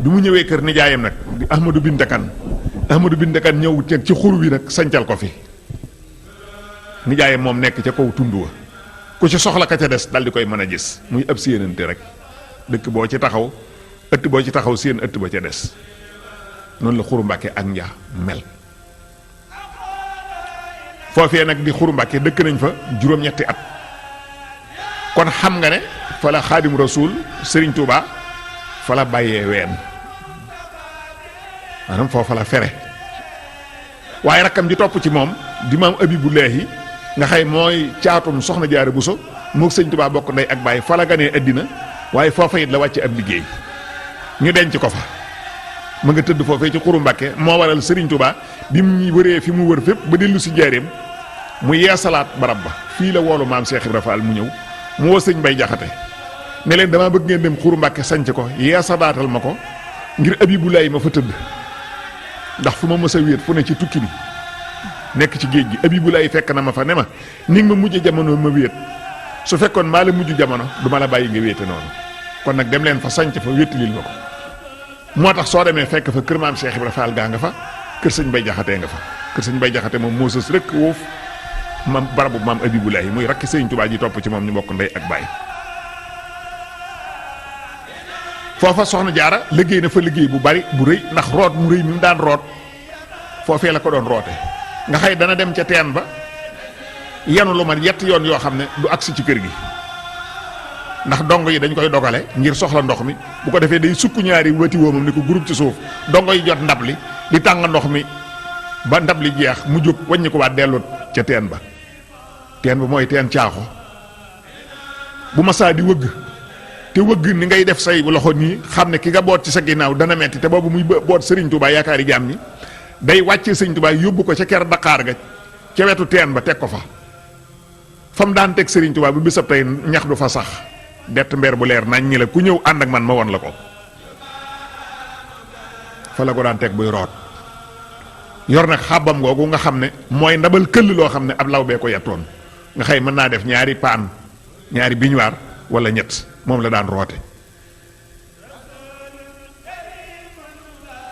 bi mu ñëwee kër nijaayam nag di Ahmadou Binta Kan ñëw ci xur wi nag sancal ko fi nijaayam moom nekk ca kaw tund wa ku ci soxla ka ca des dal di koy mën a gis muy ab séenante rek dëkk boo ci taxaw ëtt boo ci taxaw seen ëtt ba ca des noonu la Xuru Mbàkke ak Njaa mel foofee nag di Xuru Mbàkke dëkk nañ fa juróom-ñetti at kon xam nga ne fa la Xaadim Rasuul Sëriñ Tuubaa fa la bàyyee ween maanaam foofa la fere waaye rakkam ji topp ci moom di maam Abibullaahi nga xay mooy caatum soxna Jaara Buso moog Sëriñ Tuubaa bokk ndey ak baay fa la ganee àddina waaye foofa it la wàcce ab liggéey ñu denc ko fa ma nga tëdd foofee ci Xuru Mbàkke moo waral Sëriñ Tuubaa bi mu wëree fi mu wër fépp ba dellu si njaareem mu yeesalaat barab ba fii la woolu maam Cheikh Ibra Fall mu ñëw mu woo sëñ Bay Jaxate ne leen damaa bëgg ngeen dem Xuru Mbàkke sanc ko yeesalaatal ma ko ngir Abibulaay ma fa tëdd ndax fu ma mës a wéet fu ne ci tukki bi nekk ci géej gi Abibulaay fekk na ma fa ne ma ni nga ma mujj jamono ma wéet su fekkoon maa la mujj jamono du ma la bàyyi nga wéete noonu kon nag dem leen fa sanc fa wéttalil ma ko moo tax soo demee fekk fa kër maam Cheikh Ibra Fall gaa nga fa kër sëñ Bay Jaxate nga fa kër sëñ Bay Jaxate moom moo sës rek woof maam barabu maam Abibulaay muy rakki Sëriñ Tuubaa ji topp ci moom ñu bokk ndey ak baay foofa soxna Jaara liggéey na fa liggéey bu bari bu rëy ndax root mu rëy mi mu daan root foofee la ko doon roote nga xëy dana dem ca teen ba yenu lu ma yett yoon yoo xam ne du agsi ci kër gi ndax dongo yi dañ koy dogale ngir soxla ndox mi bu ko defee day sukk ñaari wati woomam ni ko groupe ci suuf dongo yi jot ndab li di tàng ndox mi ba ndab li jeex mu jóg wàññi ko waat dellu ca teen ba mooy teen caaxo bu masaa di wëgg te wëgg ni ngay def say loxo nii xam ne ki nga boot ci sa ginnaaw dana metti te boobu muy boot Sëriñ Tuubaa yaakaari jaam ni day wàccee Sëriñ Tuubaa yóbbu ko ca ker Dakar ga ca wetu teen ba teg ko fa mu daan teg Sëriñ Tuubaa bu bisab tey ñax du fa sax dett mbeer bu leer nañ ñi la ku ñëw ànd ak man ma won la ko fa la ko daan teg buy root yor nag xàbbam googu nga xam ne mooy ndabal këll loo xam ne ab law bee ko yettoon nga xëy mën naa def ñaari paan ñaari biñuwaar wala ñett moom la daan roote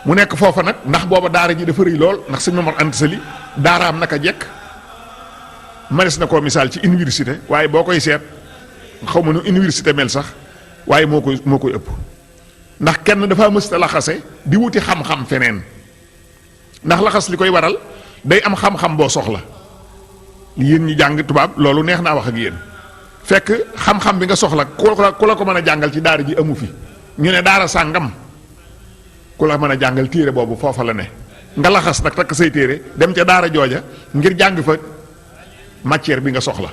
mu nekk foofa nag ndax booba daara ji dafa rëy lool ndax sëñ Mamar Anta Sali daaraam naka jekk manes na koo misaal ci université waaye boo koy seet xaw ma nu université mel sax waaye moo koy ëpp ndax kenn dafa mësta laxase di wuti xam-xam feneen ndax laxas li koy waral day am xam-xam boo soxla yéen ñi jàng tubaab loolu neex naa wax ak yéen fekk xam-xam bi nga soxla ku la ko mën a jàngal ci daara ji amu fi ñu ne daara sàngam ku la mën a jàngal téere boobu foofa la ne nga laxas nag takk say téere dem ca daara jooja ngir jàng fa matière bi nga soxla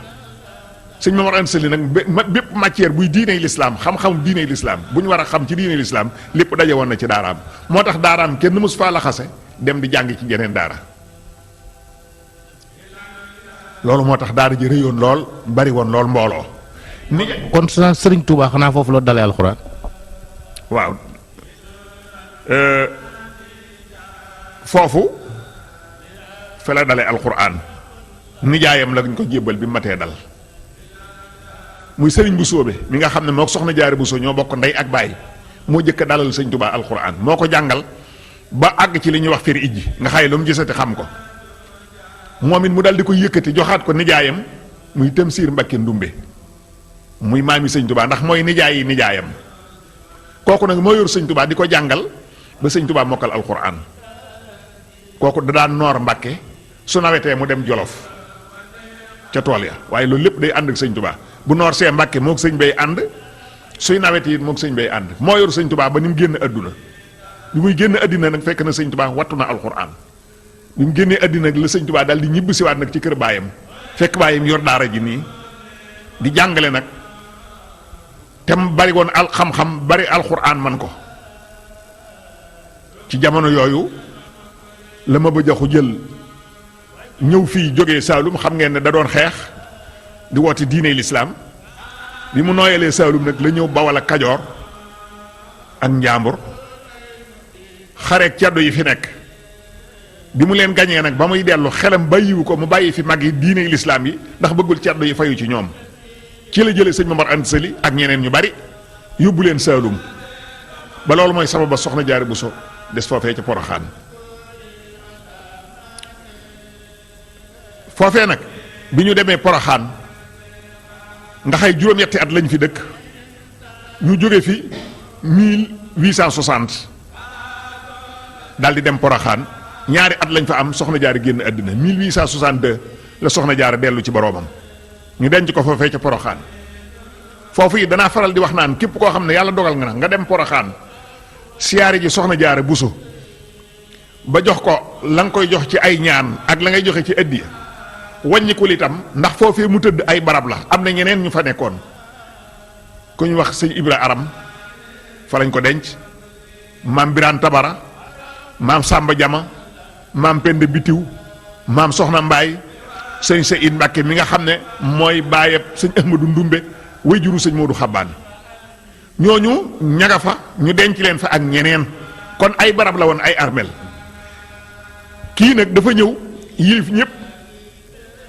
sëñ Mamar Anta Sali nag bépp matière buy diiney lislaam xam-xam diiney lislaam bu ñu war a xam ci diiney lislaam lépp daje woon na ci daaraam moo tax daaraam kenn mësu faa laxase dem di jàng ci jeneen daara loolu moo tax daara ji rëyoon lool bari woon lool mbooloo ni kon sa Sëriñ Tuubaa xanaa foofu la dalee alxuraan waaw foofu fa la dalee alxuraan nijaayam la ñu ko jébbal bi matee dal muy sëriñ bu sóobe mi nga xam ne moo soxna Jaara Buso ñoo bokk ndey ak baay moo jëkk dalal sëñ Tuubaa alxuraan moo ko jàngal ba àgg ci li ñuy wax firi ijji nga xay lu mu gisati xam ko moom it mu dal di ko yëkkati joxaat ko nijaayam muy Tamsiir Mbakke Ndumbe muy maami sëñ Tuubaa ndax mooy nijaay yi nijaayam kooku nag moo yor sëñ Tuubaa di ko jàngal ba sëñ Tuubaa mokkal alxuraan kooku da daan noor Mbakke su nawetee mu dem Jolof ca tool ya waaye loolu lépp day ànd ak sëñ Tuubaa bu noor see Mbàkke moog sëñ bay ànd suy nawet yi moog sëñ bay ànd moo yor sëñ Tuubaa ba ni mu génn adduna bi muy génn addina nag fekk na sëñ Tuubaa wattu na alxuraan bi mu génnee addina nag la sëñ Tuubaa daal di ñibbi siwaat nag ci kër baayam fekk baayam yor daara ji nii di jàngale nag te mu bari woon xam-xam bari alxuraan man ko ci jamono yooyu la ma ba jaxu jël ñëw fii jógee Saalum xam ngeen ne da doon xeex di woote diine lislaam bi mu nooyalee Saalum nag la ñëw Bawal ak Kajoor ak Njàmbur xareeg ceddo yi fi nekk bi mu leen gañee nag ba muy dellu xelam bàyyiwu ko mu bàyyi fi mag yi diine lislaam yi ndax bëggul ceddo yi fayu ci ñoom ci la jëlee sëñ Mamar Anta Sali ak ñeneen ñu bari yóbbu leen Saalum ba loolu mooy sabab ba soxna Jaara Buso des foofee ca Poroxaan. foofee nag bi ñu demee Poroxaan nga xay juróom-ñetti at lañ fi dëkk ñu jóge fi 1860 daal di dem Poroxaan ñaari at lañ fa am soxna Jaara génn àddina 1862 la soxna Jaara dellu ci boroomam ñu denc ko foofee ca Poroxaan. foofu yi danaa faral di wax naan képp koo xam ne yàlla dogal nga dem Poroxaan siyaare ji soxna Jaara Buso ba jox ko la nga koy jox ci ay ñaan ak la ngay joxe ci addiya wàññikul itam ndax foofee mu tëdd ay barab la am na ñeneen ñu fa nekkoon ku ñu wax sëñ Ibra Aram fa lañ ko denc maam Biraan Tabara maam Samba Jama maam Penda Bitiw maam Soxna Mbaay sëñ Seyid Mbàkke mi nga xam ne mooy baayab sëñ Ahmadu Ndumbe way juru sëñ Moodu Xabbaan ñooñu ñaga fa ñu denc leen fa ak ñeneen kon ay barab la woon ay armel kii nag dafa ñëw yilif ñëpp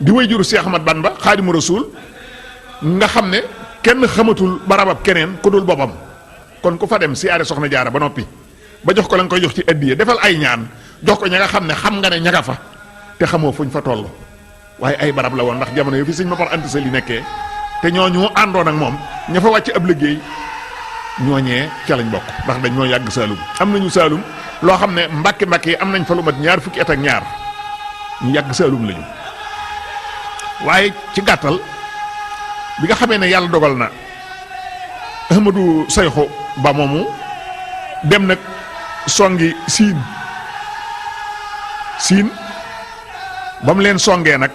di way juru Seex Ahmad Bamba Xaadimu Rasuul nga xam ne kenn xamatul barabab keneen ku dul boppam kon ku fa dem siyaare soxna Jaara ba noppi ba jox ko la nga koy jox ci addiya defal ay ñaan jox ko ña nga xam ne xam nga ne ñaga fa te xamoo fuñ fa toll waaye ay barab la woon ndax jamono yo fi sëñ Mamar Anta Sali nekkee te ñooñu àndoon ak moom ña fa wàcc ab liggéey ñooñee ca lañ bokk ndax dañ ñoo yàgg Saalum am nañu Saalum loo xam ne mbàkke yi am nañ fa lu mat ñaar fukki at ak ñaar ñu yàgg Saalum lañu waaye ci gàttal bi nga xamee ne yàlla dogal na Ahmadou Sayxu Ba moomu dem nag songi siin ba mu leen songee nag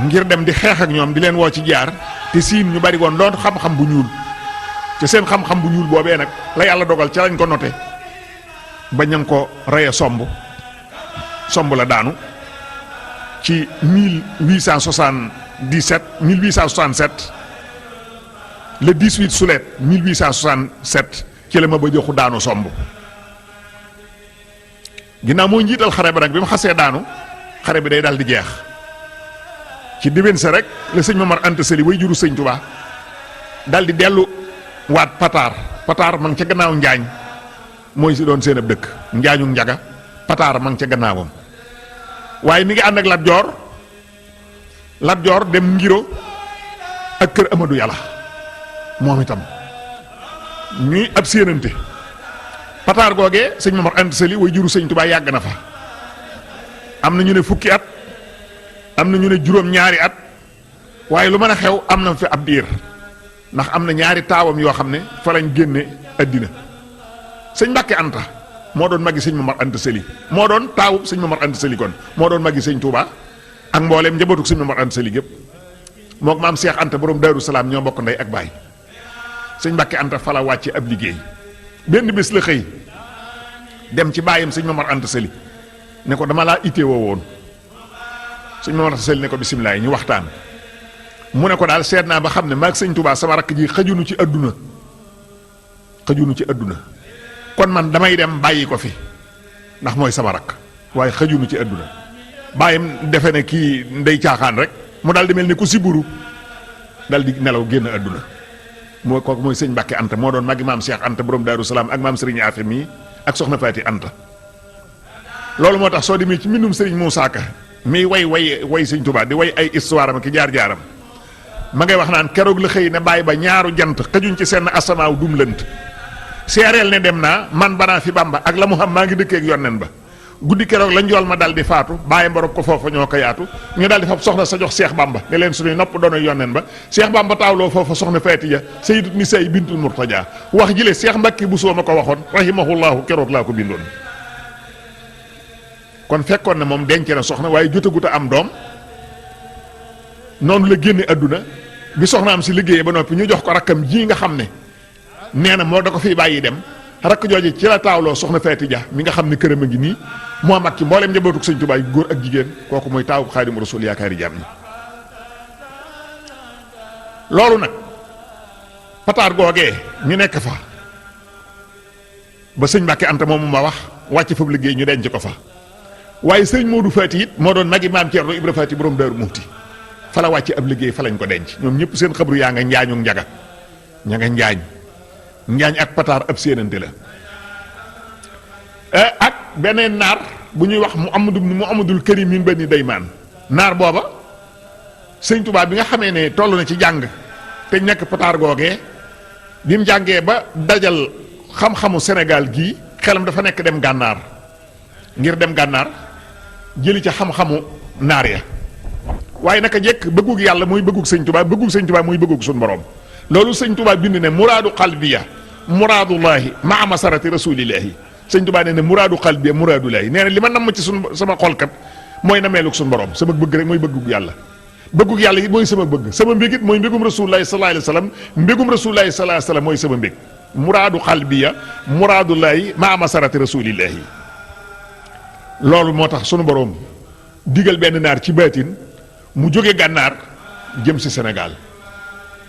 ngir dem di xeex ak ñoom di leen woo ci jaar te siin ñu bari woon doon xam-xam bu ñuul ci seen xam-xam bu ñuul boobee nag la yàlla dogal ca lañ ko noté ba ña ko reye somb la daanu ci 1867 le 18 sulet 1867 ci la ma ba joxu daanu somb ginnaaw moo njiital xare ba nag bi mu xasee daanu xare bi day dal di jeex ci diwen sa rek la sëñ Mamar Anta Sali way juru sëñ Tuubaa dal di dellu waat pataar ma ngi ca gannaaw njaañ mooy si doon seen ab dëkk njaañu njaga pataar ma ngi ca gannaawam waaye mi ngi ànd ak Lat Joor dem ngiro ak kër Amadou Yàlla moom itam ñuy ab séenante pataar googee sëñ Mamar Anta Sali way juru sëñ Tuubaa yàgg na fa am na ñu ne fukki at am na ñu ne juróom-ñaari at waaye lu mën a xew am na fi ab diir ndax am na ñaari taawam yoo xam ne fa lañ génne addina sëñ Mbàkke Anta moo doon magi sëñ Mamar Anta Sali moo doon taawub sëñ Mamar Anta Sali kon moo doon magi sëñ Touba ak mbooleem njabootuk sëñ Mamar Anta Sali gépp mook maam Cheikh Anta borom Daaru Salaam ñoo bokk ndey ak baay sëñ Mbàkke Anta fa la wàcce ab liggéey benn bés la xëy dem ci baayam sëñ Mamar Anta Sali ne ko dama laa itteewoo woon sëñ Mamar Anta Sali ne ko bisimilah ñu waxtaan mu ne ko daal seet naa ba xam ne maag sëñ Touba sama rakk ji xëjunu ci adduna kon man damay dem bàyyi ko fi ndax mooy sama rakk waaye xëjunu ci adduna bàyyim defe ne kii ndey caaxaan rek mu daal di mel ni ku siburu dal di nelaw génn adduna moo kooku mooy sëñ Mbàkke Anta moo doon magi maam Cheikh Anta borom Daaru Salaam ak maam Serigne Afe mii ak soxna Faati Anta loolu moo tax soo demee ci mbindum Serigne Moussa Ka miy way sëñ Touba di way ay histoire am ki jaar-jaaram ma ngay wax naan keroog la xëy ne bàyyi ba ñaaru jant xëjuñ ci seen asamaaw dum lënt seereel ne dem naa man banaa fi Bamba ak la mu xam maa ngi dëkkee ak yonnen ba guddi keroog la njool ma dal di faatu bàyyi mborob ko foofa ñoo ko yaatu ñu dal di fab soxna sa jox Seex Bamba ne leen suñuy nopp doonoy yonnen ba Seex Bamba taawloo foofa soxna Faatiya Sayyidat Nisaa bintul Murtaja wax jile Seex Mbàkke Buso ma ko waxoon rahimahullahu keroog laa ko bindoon kon fekkoon na moom denc na soxna waaye jotagut a am doom noonu la génne adduna bi soxnaam si liggéeyee ba noppi ñu jox ko rakkam ji nga xam ne nee na moo da ko fiy bàyyi dem rakk jooju ci la taawloo soxna Faati Ja mi nga xam ne këram a ngi nii moo mag ci mboolem njabootuk sëñ Tuubaa góor ak jigéen kooku mooy taawub Xaadimu Rasuul yaakaari jaam ñi loolu nag pataar googee ñu nekk fa ba sëñ Mbàkke Anta moomu ma wax wàcc fa liggéey ñu denc ko fa waaye sëñ Moodu Faati it moo doon magi maam Ceerno Ibra Faati borom Daaru Muxti fa la wàcce ab liggéey fa lañ ko denc ñoom ñëpp seen xabru yaa nga njaañu njaga ña nga njaañ ak pataar ab séenante la ak beneen naar bu ñuy wax Muhammadul Karim min Bani Daymaan. naar booba sëñ Tuubaa bi nga xamee ne toll na ci jàng te nekk pataar googee bi mu jàngee ba dajal xam-xamu Sénégal gii xelam dafa nekk dem gànnaar ngir dem gànnaar jëli ca xam-xamu naar ya waaye naka jekk bëggug yàlla mooy bëggug sëñ Tuubaa mooy bëggug suñu borom loolu sëñ Tuubaa bind ne muraadu qalbiya muraadullahi maa masarati rasulillahi sëñ Tuubaa nee na muraadu qalbiya muraadullahi nee na li ma namm ci sama xolkat mooy nameelug suñu borom sama bëgg rek mooy bëggug yàlla bëggug yàlla it mooy sama bëgg sama mbégit mooy mbégum rasulullahi sallallahu alayhi wa sallam mbégum rasulullahi sallallahu alayhi wa sallam mooy sama mbég muraadu qalbiya muraadullahi maa masarati rasulillahi loolu moo tax sunu borom digal benn naar ci baatin mu jóge gànnaar jëm si Sénégal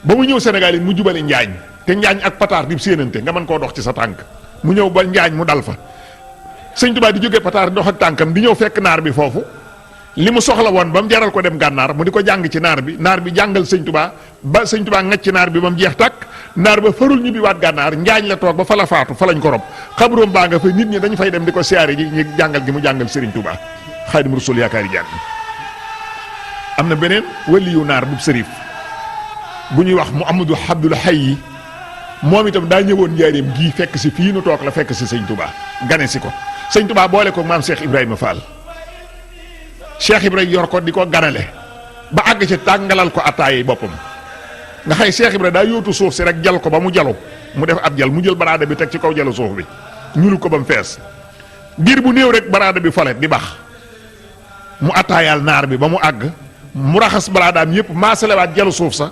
ba mu ñëw Sénégal yi mu jubale Njaañ te Njaañ ak Pataar di séenante nga mën koo dox ci sa tànk mu ñëw ba Njaañ mu dal fa sëñ Tuubaa di jóge Pataar dox ak tànkam di ñëw fekk naar bi foofu li mu soxla woon ba mu jaral ko dem gànnaar mu di ko jàng ci naar bi jàngal sëñ Tuubaa ba sëñ Tuubaa ngacc ci naar bi ba mu jeex tàkk naar ba farul ñibbi waat gànnaar Njaañ la toog ba fa la faatu fa lañ ko rob xabroom baa nga fa nit ñi dañu fay dem di ko siyaare ji ñu jàngal gi mu jàngal Sëriñ Tuubaa Xaadimu Rasuul yaakaari jàng am na beneen waliyu naar bu sërif bu ñuy wax Muhammadu Abdul Hayyi moom itam daa ñëwoon njaareem gii fekk si fii nu toog la fekk si sëñ Tuubaa gane si ko sëñ Tuubaa boole ko maam Cheikh Ibrahima Fall Cheikh Ibrahima yor ko di ko ganale ba àgg ci tàngalal ko attaaye boppam nga xëy Cheikh Ibrahima daa yóotu suuf si rek jal ko ba mu jalu mu def ab jal mu jël baraada bi teg ci kaw jalu suuf bi ñulu ko ba mu fees diir bu néew rek baraada bi folet di bax mu attaayaal naar bi ba mu àgg mu raxas baraadaam yépp maasalewaat jalu suuf sa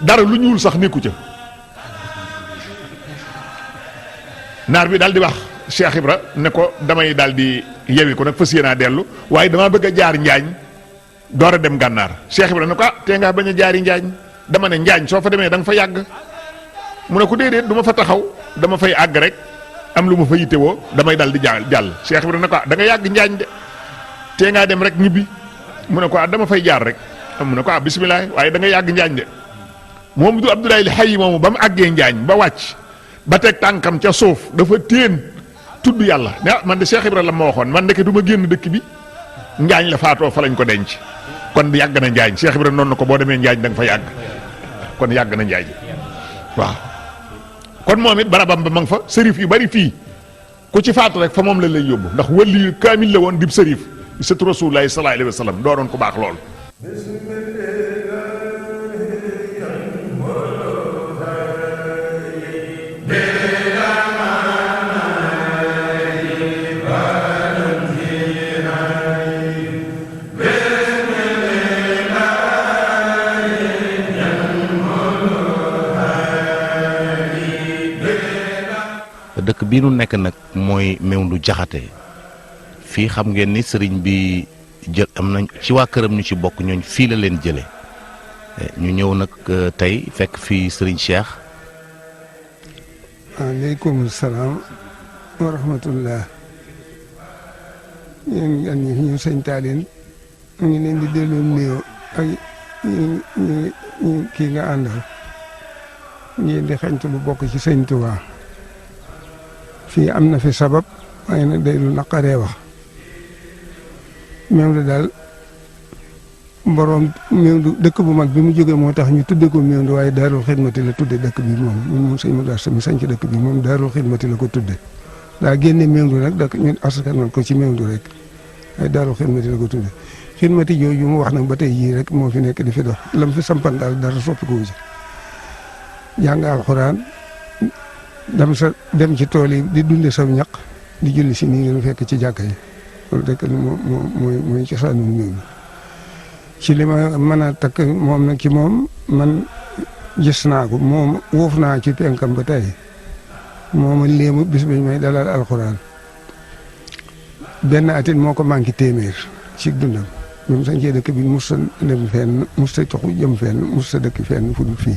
dara lu ñuul sax nekku ca naar bi daal di wax Cheikh Ibra ne ko damay daal di yewi ko nag fas yéenaa dellu waaye damaa bëgg a jaar Njaañ door a dem gànnaar Cheikh Ibra ne ko tee ngaa bañ a jaari Njaañ dama ne Njaañ soo fa demee da nga fa yàgg mu ne ko déedéet du ma fa taxaw dama fay àgg rek am lu ma fa yittewoo damay dal di jàll Cheikh Ibra ne ko da nga yàgg Njaañ de tee ngaa dem rek ñibbi mu ne ko dama fay jaar rek mu ne ko bisimilah waaye da nga yàgg Njaañ de moom du Abdoulaye Hayyi moomu ba mu àggee Njaañ ba wàcc ba teg tànkam ca suuf dafa téen tudd yàlla ne man de Cheikh Ibra la ma waxoon man ndeke du ma génn dëkk bi Njaañ la faatoo fa lañ ko denc kon yàgg na Njaañ Cheikh Ibra noonu na ko boo demee Njaañ da nga fa yàgg kon yàgg na Njaañ waaw kon moom it barabam ba ma nga fa sërif yu bari fii ku ci faatu rek fa moom la lay yóbbu ndax wali kaamil la woon dib sërif sëtu Rasulullaahi sallallaahu alayhi wa sallam doo doon ko baax lool. dëkk bii nu nekk nag mooy Mewndu Jaxate fii xam ngeen ni sëriñ bi jël am nañ ci waa këram ñu ci bokk ñooñ fii la leen jële ñu ñëw nag tey fekk fii sëriñ Cheikh. aleykum salaam wa rahmatullah yéen gan ñi ñu sëñ Taaleen ñu ngi leen di delloo nuyoo ak ñu kii nga àndal ngeen di xañtu lu bokk ci sëñ Tuubaa fii am na fi sabab waaye nag day lu naqaree wax Mewndu daal borom Mewndu dëkk bu mag bi mu jógee moo tax ñu tudde ko Mewndu waaye Daarul Xidmati la tudde dëkk bi moom sëñ Modou Asta mi sañ ci dëkk bi moom Daarul Xidmati la ko tudde daa génne Mewndu nag dëkk ñun askanal ko ci Mewndu rek waaye Daarul Xidmati la ko tudde xidmati jooju mu wax nag ba tey yii rek moo fi nekk di fi dox lam fi sampan daal dara soppi ko ci jàng alxuraan dem ci tool yi di dunde saw ñaq di julli si nii ngeen fekk ci jàkka yi loolu rek mooy cosaanu Mewndu ci li ma mën a takk moom nag ci moom man gis naa ko moom wuuf naa ci penkam ba tey mooma léemu bis bañ may dalal alxuraan benn atit moo ko manqué téeméer ci dundam ñoom sañ cee dëkk bi mus sa dem fenn mus sa toxu jëm fenn mus sa dëkk fenn fu dul fii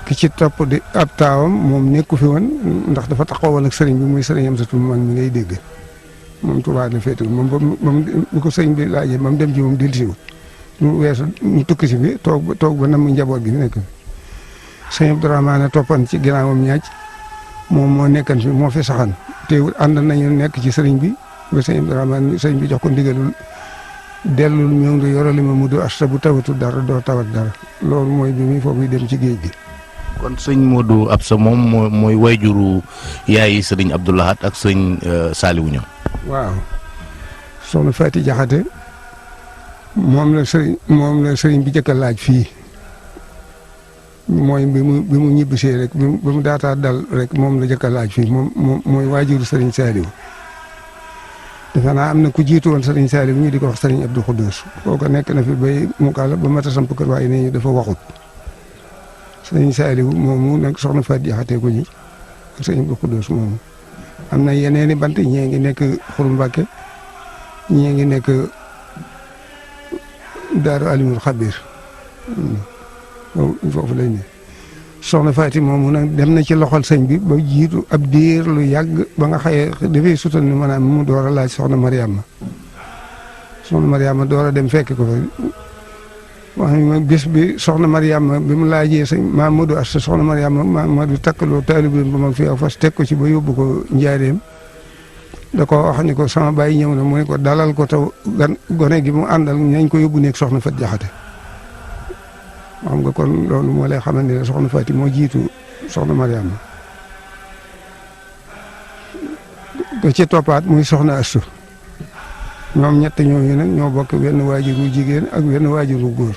ki ci topp di ab taawam moom nekku fi woon ndax dafa taxawoon ak sëriñ bi muy sëriñ am sa tu man mi ngay dégg moom Tuubaa la féetul moom bu ko sëriñ bi laajee ba mu dem ci moom dellusiwul ñu weesu ñu tukki si bi toog ba nam njaboot gi fi nekk fi sëñ Abdourahmane toppan ci ginnaawam ñaaj moom moo nekkan fi moo fi saxan teewul ànd nañu nekk ci sëriñ bi ba sëñ Abdourahmane sëriñ bi jox ko ndigalul dellul Mewndu yorali ma Modou Asta bu tawatul dara doo tawat dara loolu mooy bi muy foofu dem ci géej gi. kon sëñ Modou Absa moom mooy wayjuru yaayi sëriñ Abdou Lahad ak sëñ Saliou ñoom. waaw soxna Faati Jaxate moom la sëriñ bi jëkk a laaj fii mooy bi mu ñibbisee rek bi mu daataa dal rek moom la jëkk a laaj fii moom mooy waajuru sëriñ Saliou. defe naa am na ku jiitu woon sëriñ Saliou ñu di ko wax sëriñ Abdou Khoudous kooku nekk na fi bay mu kàlla ba mat a samp kër waaye nee ñu dafa waxut sëriñ Saliou moomu nag soxna Faat Jaxate ko jur ak sëriñ Abdou Khoudous moomu am na yeneeni bant ñee ngi nekk Xuru Mbàkke ñee ngi nekk Daaru Alimul Xabir foofu lañ ne soxna Faati moomu nag dem na ci loxol sëñ bi ba jiitu ab diir lu yàgg ba nga xaye dafay sutal ni maanaam mu door a laaj soxna Mariama door a dem fekk ko fa wax bis bi soxna Mariama bi mu laajee sëñ Mamadou Asta soxna Mariama Mamadou takkaloo taalibe ba mag fi aw fas teg ko ci ba yóbbu ko njaareem da ko wax ni ko sama baay ñëw na mu ne ko dalal ko taw gone gi mu àndal nañ ko yóbbu nekk soxna Fat Jaxate xam nga kon loolu moo lay xamal ne soxna Faati moo jiitu soxna Mariama ko ci toppaat muy soxna Astu ñoom ñett ñooñu nag ñoo bokk wenn waajuru jigéen ak wenn waajuru góor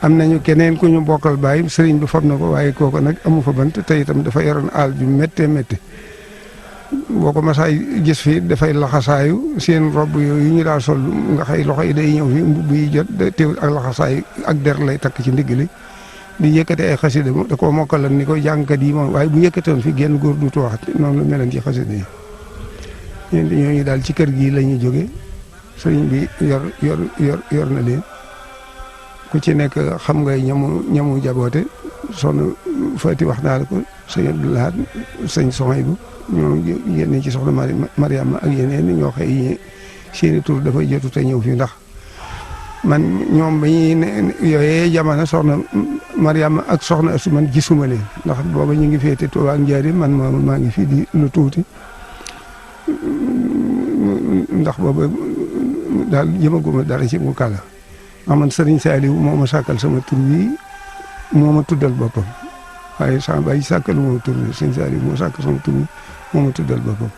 am nañu keneen ku ñu bokkal baay sëriñ bi fab na ko waaye kooku nag amu fa bant te itam dafa yoroon aal ju méttee métti boo ko masaay gis fii dafay laxasaayu seen robb yooyu ñu daa sol nga xëy loxo yi day ñëw fi mbubb yi jot teewul ak laxasaayu ak der lay takk ci ndigg li di yëkkate ay xasida da koo mokkalan ni ko jàngkat yi moom waaye bu yëkkatoon fi genn góor duutu wax noonu la meloon ci xasida yi ñeent ñooñu daal ci kër gii la ñu jóge sëriñ bi yor na leen ku ci nekk xam nga ñamu jaboote soxna Faati wax naa la ko sëñ Abdou Lahad sëñ Sohaybu ñoo yenn ci soxna Mariama ak yeneen ñoo xëy seeni tur dafay jotu te ñëw fii ndax man ñoom ba ñuy yooyee jamono soxna Mariama ak soxna Astu man gisuma leen ndax booba ñu ngi féete Tuubaa ak Njaaréem man maa ngi fii di lu tuuti ndax booba daal jëmaguma dara ci mu kàlla ndax man sëriñ Saliou moo ma sàkkal sama tur wi moo ma tuddal boppam waaye sama baay sàkkalu moo tur wi sëriñ Saliou moo sàkkal sama tur wi moo ma tuddal boppam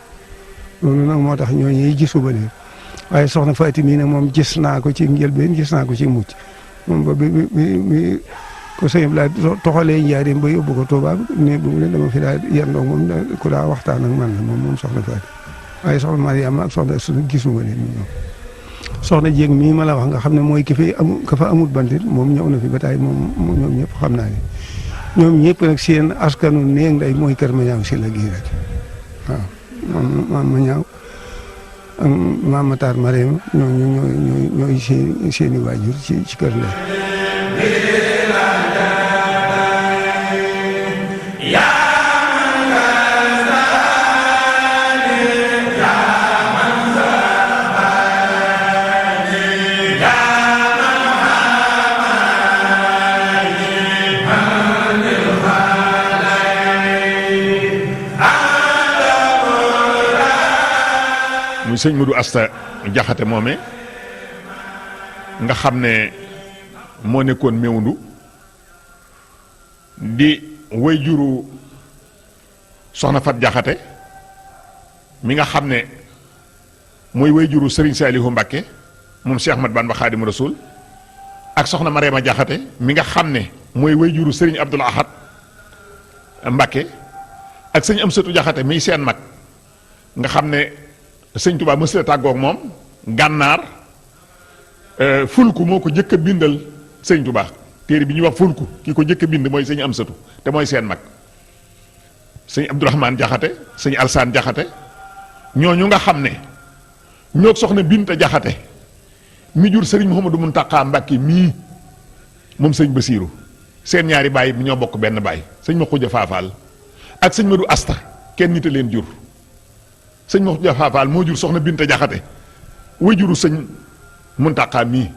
loolu nag moo tax ñooñu gisuma leen waaye soxna Faati mii nag moom gis naa ko ci njëlbeen gis naa ko ci mucc moom ba bi ko sëñ bi toxalee Njaaréem ba yóbbu ko Tuubaa ne bu mu ne dama fi daa yendoo moom ku daa waxtaan ak man la moom soxna Faati waaye soxna Mariama ak soxna Astu gisuma leen ñoom soxna Jéeg mii ma la wax nga xam ne mooy ki fa amut bantit moom ñëw na fi ba taay moom ñoom ñëpp xam naa ne ñoom ñëpp nag seen askanu néeg nday mooy kër ma ñaaw si la gii rek waaw maam ma ñaaw ak maam Matar Marème ñooy seeni waajur ci kër ndey sëñ Modou Asta Jaxate moome nga xam ne moo nekkoon Mewndu di way juru soxna Fat Jaxate mi nga xam ne mooy way juru Serigne Saliou Mbacké moom Cheikh Ahmad Bamba Xaadimu Rasuul ak soxna Mariama Jaxate mi nga xam ne mooy way juru Serigne Abdoul Ahad Mbacké ak sëñ Amsatu Jaxate miy seen mag nga xam ne sëñ Tuubaa mës la tàggoog moom gànnaar fulku moo ko jëkk a bindal sëñ Tuubaa téere bi ñuy wax fulku ki ko jëkk a bind mooy sëñ Amsatu te mooy seen mag sëñ Abdourahmane Jaxate sëñ Alsaan Jaxate ñooñu nga xam ne ñoo soxna Binta Jaxate mi jur sëriñ Mouhamadou Mountakha Mbacké mii moom sëñ Basiiru seen ñaari baay bi ñoo bokk benn baay sëñ ma xuja faafaal ak sëñ Modou Asta kenn nit a leen jur sëñ ma xuja faafaal moo jur soxna Binta Jaxate way juru sëñ Mountakha mii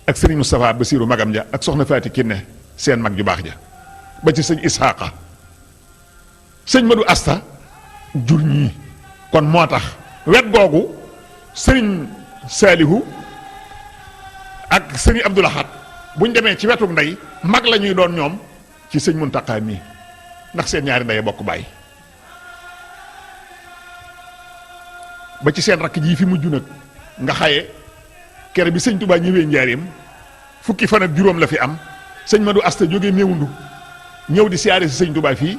ak sëriñ Moustapha Basiiru magam ja ak soxna Faati Kinne seen mag ju baax ja ba ci sëñ Isaaqa sëñ Modou Asta jur ñii kon moo tax wet googu sëriñ Saalihu ak sëriñ Abdou Lahad buñ demee ci wetu ndey mag la ñuy doon ñoom ci sëñ Muntaxa mii ndax seen ñaari ndey bokk bàyyi ba ci seen rakk jii fi mujj nag nga xaye kere bi sëñ Touba ñëwee njaareem fukki fan ak juróom la fi am sëñ Madou Asta jógee Meewundu ñëw di siyaare si sëñ Touba fii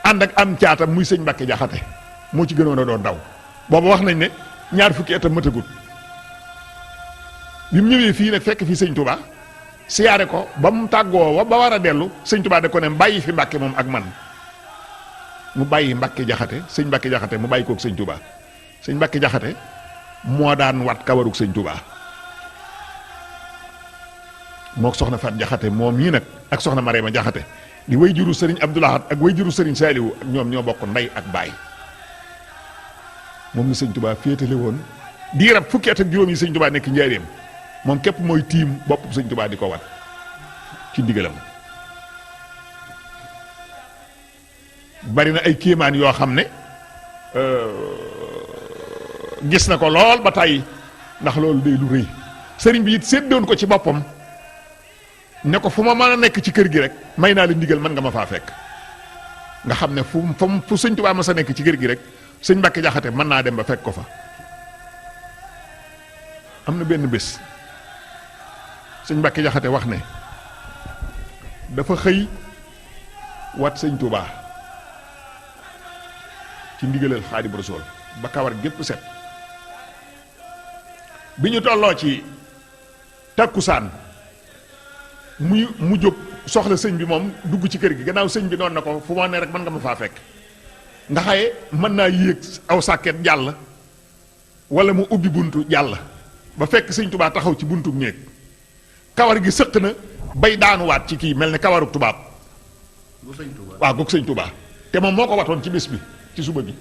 ànd ak am caatam muy sëñ Mbàkke Jaxate moo ci gënoon a doon daw booba wax nañ ne ñaar fukki atam matagut bi mu ñëwee fii nag fekk fii sëñ Touba siyaare ko ba mu tàggoo ba war a dellu sëñ Touba da ko ne bàyyi fi Mbàkke moom ak man mu bàyyi Mbàkke Jaxate sëñ Mbàkke Jaxate mu bàyyi kook sëñ Touba sëñ Mbàkke Jaxate moo daan wat kawaruk sëñ Touba moo soxna Faat Jaxate moom mii nag ak soxna Marema Jaxate di way juru sëriñ Abdou Lahad ak way juru sëriñ Saaliwu ak ñoom ñoo bokk ndey ak baay moom ni sëñ Touba féetale woon diirab fukki at ak juróom yi sëñ Touba nekk njaareem moom képp mooy tiim bopp sëñ Touba di ko wat ci ndigalam bari na ay kéemaan yoo xam ne gis na ko lool ba tàyyi ndax loolu day lu rëy sëriñ bi it séddoon ko ci boppam ne ko fu ma mën a nekk ci kër gi rek may naa la ndigal mën nga ma faa fekk nga xam ne fu sëñ Touba ma sa nekk ci kër gi rek sëñ Mbàkke Jaxate mën naa dem ba fekk ko fa am na benn bés sëñ Mbàkke Jaxate wax ne dafa xëy wat sëñ Touba ci ndigalal Xaadimu Rasuul ba kawar gépp set bi ñu tolloo ci takkusaan mu jóg soxla sëñ bi moom dugg ci kër gi gannaaw sëñ bi noonu na ko fu ma ne rek mën nga ma faa fekk nga xaye mën naa yéeg aw sàkket jàll wala mu ubbi buntu jàll ba fekk sëñ Touba taxaw ci buntu néeg kawar gi sëq na bay daanuwaat ci kii mel ne kawaruk tubaab waaw goog sëñ Touba te moom moo ko watoon ci bés bi ci suba bi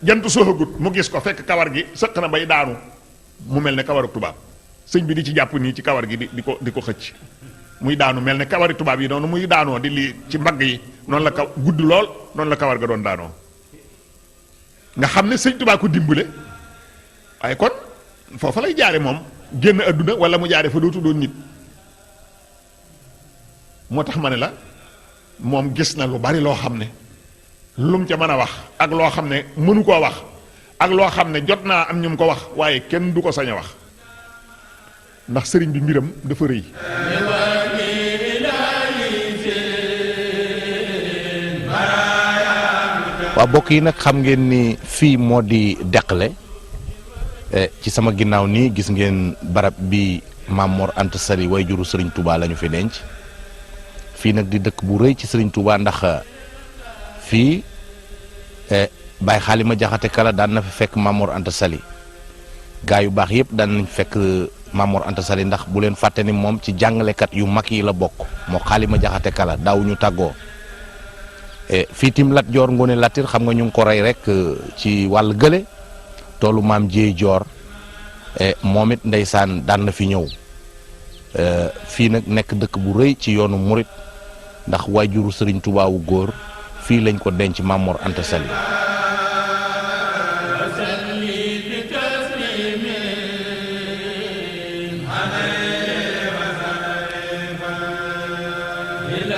jant soxagut mu gis ko fekk kawar gi sëq na bay daanu mu mel ne kawaruk tubaab sëñ bi di ci jàpp nii ci kawar gi di ko xëcc muy daanu mel ne kawari tubaab yi noonu muy daanoo di lii ci mbagg yi noonu la gudd lool noonu la kawar ga doon daanoo nga xam ne sëñ Touba ko dimbale waaye kon foofa lay jaare moom génn adduna wala mu jaare fa dootu doon nit moo tax ma ne la moom gis na lu bari loo xam ne lum ca mën a wax ak loo xam ne mënu koo wax ak loo xam ne jot naa am ñu mu ko wax waaye kenn du ko sañ a wax ndax sëriñ bi mbiram dafa rëy waaw bokk yi nag xam ngeen ni fii moo di Deqale ci sama ginnaaw nii gis ngeen barab bi Maam Mor Anta Sali way juru sëriñ Touba la ñu fi denc fii nag di dëkk bu rëy ci sëriñ Touba ndax fii Baye Xaalima Jaxate Kala daan na fi fekk Maam Mor Anta Sali gaa yu baax yëpp daan nañ fekk Maam Mor Anta Sali ndax bu leen fàtte ni moom ci jàngalekat yu mag yi la bokk moo Xaalima Jaxate Kala daawuñu tàggoo fii tim Lat Joor Ngoone Latir xam nga ñu ngi ko rey rek ci wàll gële toolu maam Jéey Joor moom it ndeysaan daan na fi ñëw fii nag nekk dëkk bu rëy ci yoonu murit ndax waajuru sëriñ Tuubaa wu góor fii lañ ko denc Maam Mor Anta Sali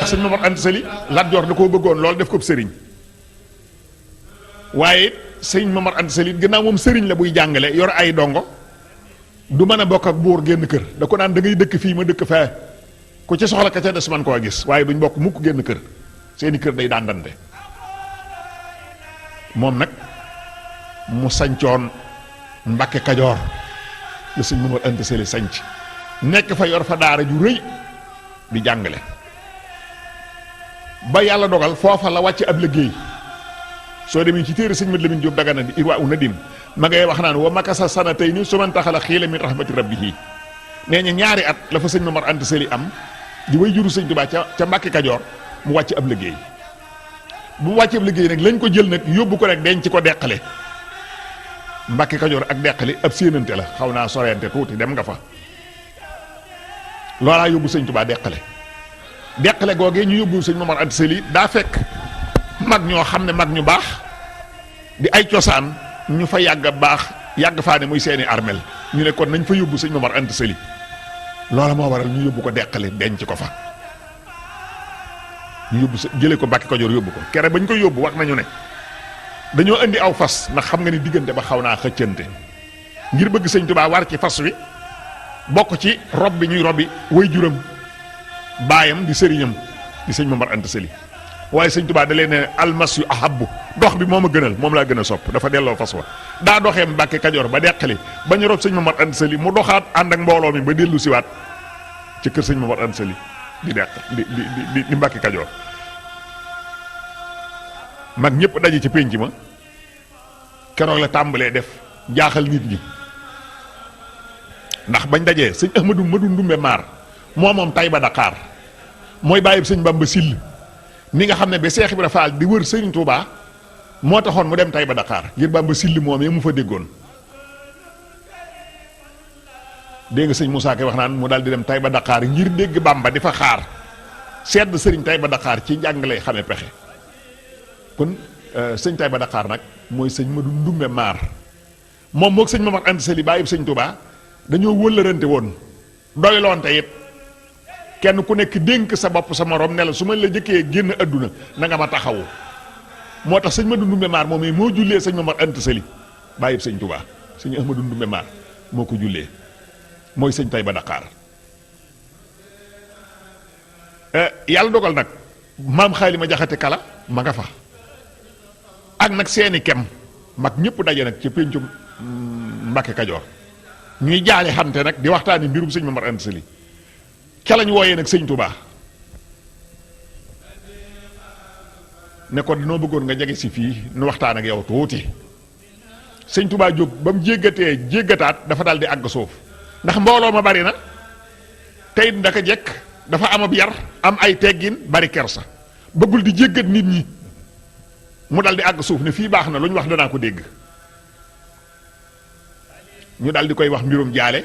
sëñ Maam Mor Anta Sali Lat Joor da koo bëggoon loolu def ko sëriñ waaye sëñ Maam Mor Anta Sali gannaaw moom sëriñ la buy jàngale yor ay dongo du mën a bokk ak buur génn kër da ko naan da ngay dëkk fii ma dëkk fee ku ci soxla ka ca des man koo gis waaye duñ bokk mukk génn kër seeni kër day dàndante moom nag mu sañcoon Mbàkke Kajoor la sëñ Maam Mor Anta Sali sañc nekk fa yor fa daara ju rëy di jàngale ba yàlla dogal foofa la wàcc ab liggéey soo demee ci téere sëñ Mat Lamin Jóob Dagana di Irwa u Nadim ma ngay wax naan wa makasa sanatayni su man taxala xiila min rahmati rabbihi nee ña ñaari at la fa sëñ Maam Mor Anta Sali am di way juru sëñ Tuubaa ca Mbàkke Kajoor mu wàcc ab liggéey bu mu wàcc ab liggéey nag lañ ko jël nag yóbbu ko nag denc ko Deqale Mbàkke Kajoor ak Deqale ab séenante la xaw naa sorente tuuti dem nga fa loolaa yóbbu sëñ Tuubaa Deqale googee ñu yóbbu sëñ Maam Mor Anta Sali daa fekk mag ñoo xam ne mag ñu baax di ay cosaan ñu fa yàgg baax yàgg faa ne muy seeni armel ñu ne kon nañ fa yóbbu sëñ Momar Anta Sali loola moo waral ñu yóbbu ko Deqale denc ko fa ñu yóbbu jëlee ko Mbàkke Kajoor yóbbu ko kere bañ ko yóbbu wax nañu ne dañoo indi aw fas ndax xam nga ni diggante ba xaw naa xëccante ngir bëgg sëñ Tuubaa war ci fas wi bokk ci rob bi ñuy robbi way juram baayam di sëriñam di sëñ Momar Anta Sali waaye sëñ Tuubaa da leen ne almas yu ahabbu dox bi moo ma gënal moom laa gën a sopp dafa delloo fas wa daa doxee Mbàkke Kajoor ba Deqale ba ñu rob sëñ Momar Anta Sali mu doxaat ànd ak mbooloo mi ba dellu siwaat ci kër sëñ Momar Anta Sali di Mbàkke Kajoor mag ñëpp daje ci pénc ma keroog la tàmbalee def jaaxal nit ñi ndax bañ dajee sëñ Ahmadu Madu Ndumbe Maar moom Tayba Dakar mooy bàyyi sëñ Bamba Sill ni nga xam ne ba Seex Ibra Faal di wër sëriñ Touba moo taxoon mu dem Tayba Dakar ngir Bamba Sill moomee mu fa déggoon dégg nga sëñ Moussa Ka wax naan mu daal di dem Tayba Dakar ngir dégg Bamba di fa xaar sedd sëriñ Tayba Dakar ci njàng lay xamee pexe kon sëñ Tayba Dakar nag mooy sëñ Madu Ndumbe Maar moom moog sëñ Momar Anta Sali bàyyi sëñ Touba dañoo wëllërante woon doyloonte it kenn ku nekk dénk sa bopp sa morom ne la su ma la jëkkee génn adduna na nga ma taxawu moo tax sëñ Madu Ndumbe Maar moom moo jullee sëñ Momar Anta Sali bàyyi sëñ Touba sëñ Ahmadu Ndumbe Maar moo ko jullee mooy sëñ Tayba Dakar yàlla dogal nag maam xaali ma jaxate kala ma nga fa ak nag seeni kem mag ñëpp daje nag ca péncum Mbàkke Kajoor ñuy jaale xante nag di waxtaani mbirum sëñ Momar Anta Sali ca lañ wooyee nag sëñ Touba ne ko dinoo bëggoon nga jege si fii nu waxtaan ak yow tuuti sëñ Touba jóg ba mu jéggataat dafa daal di àgg suuf ndax mbooloo ma bari na tey ndaka jekk dafa am ab yar am ay teggin bari kersa bëggul di jéggat nit ñi mu dal di àgg suuf ne fii baax na lu ñu wax danaa ko dégg ñu dal di koy wax mbirum jaale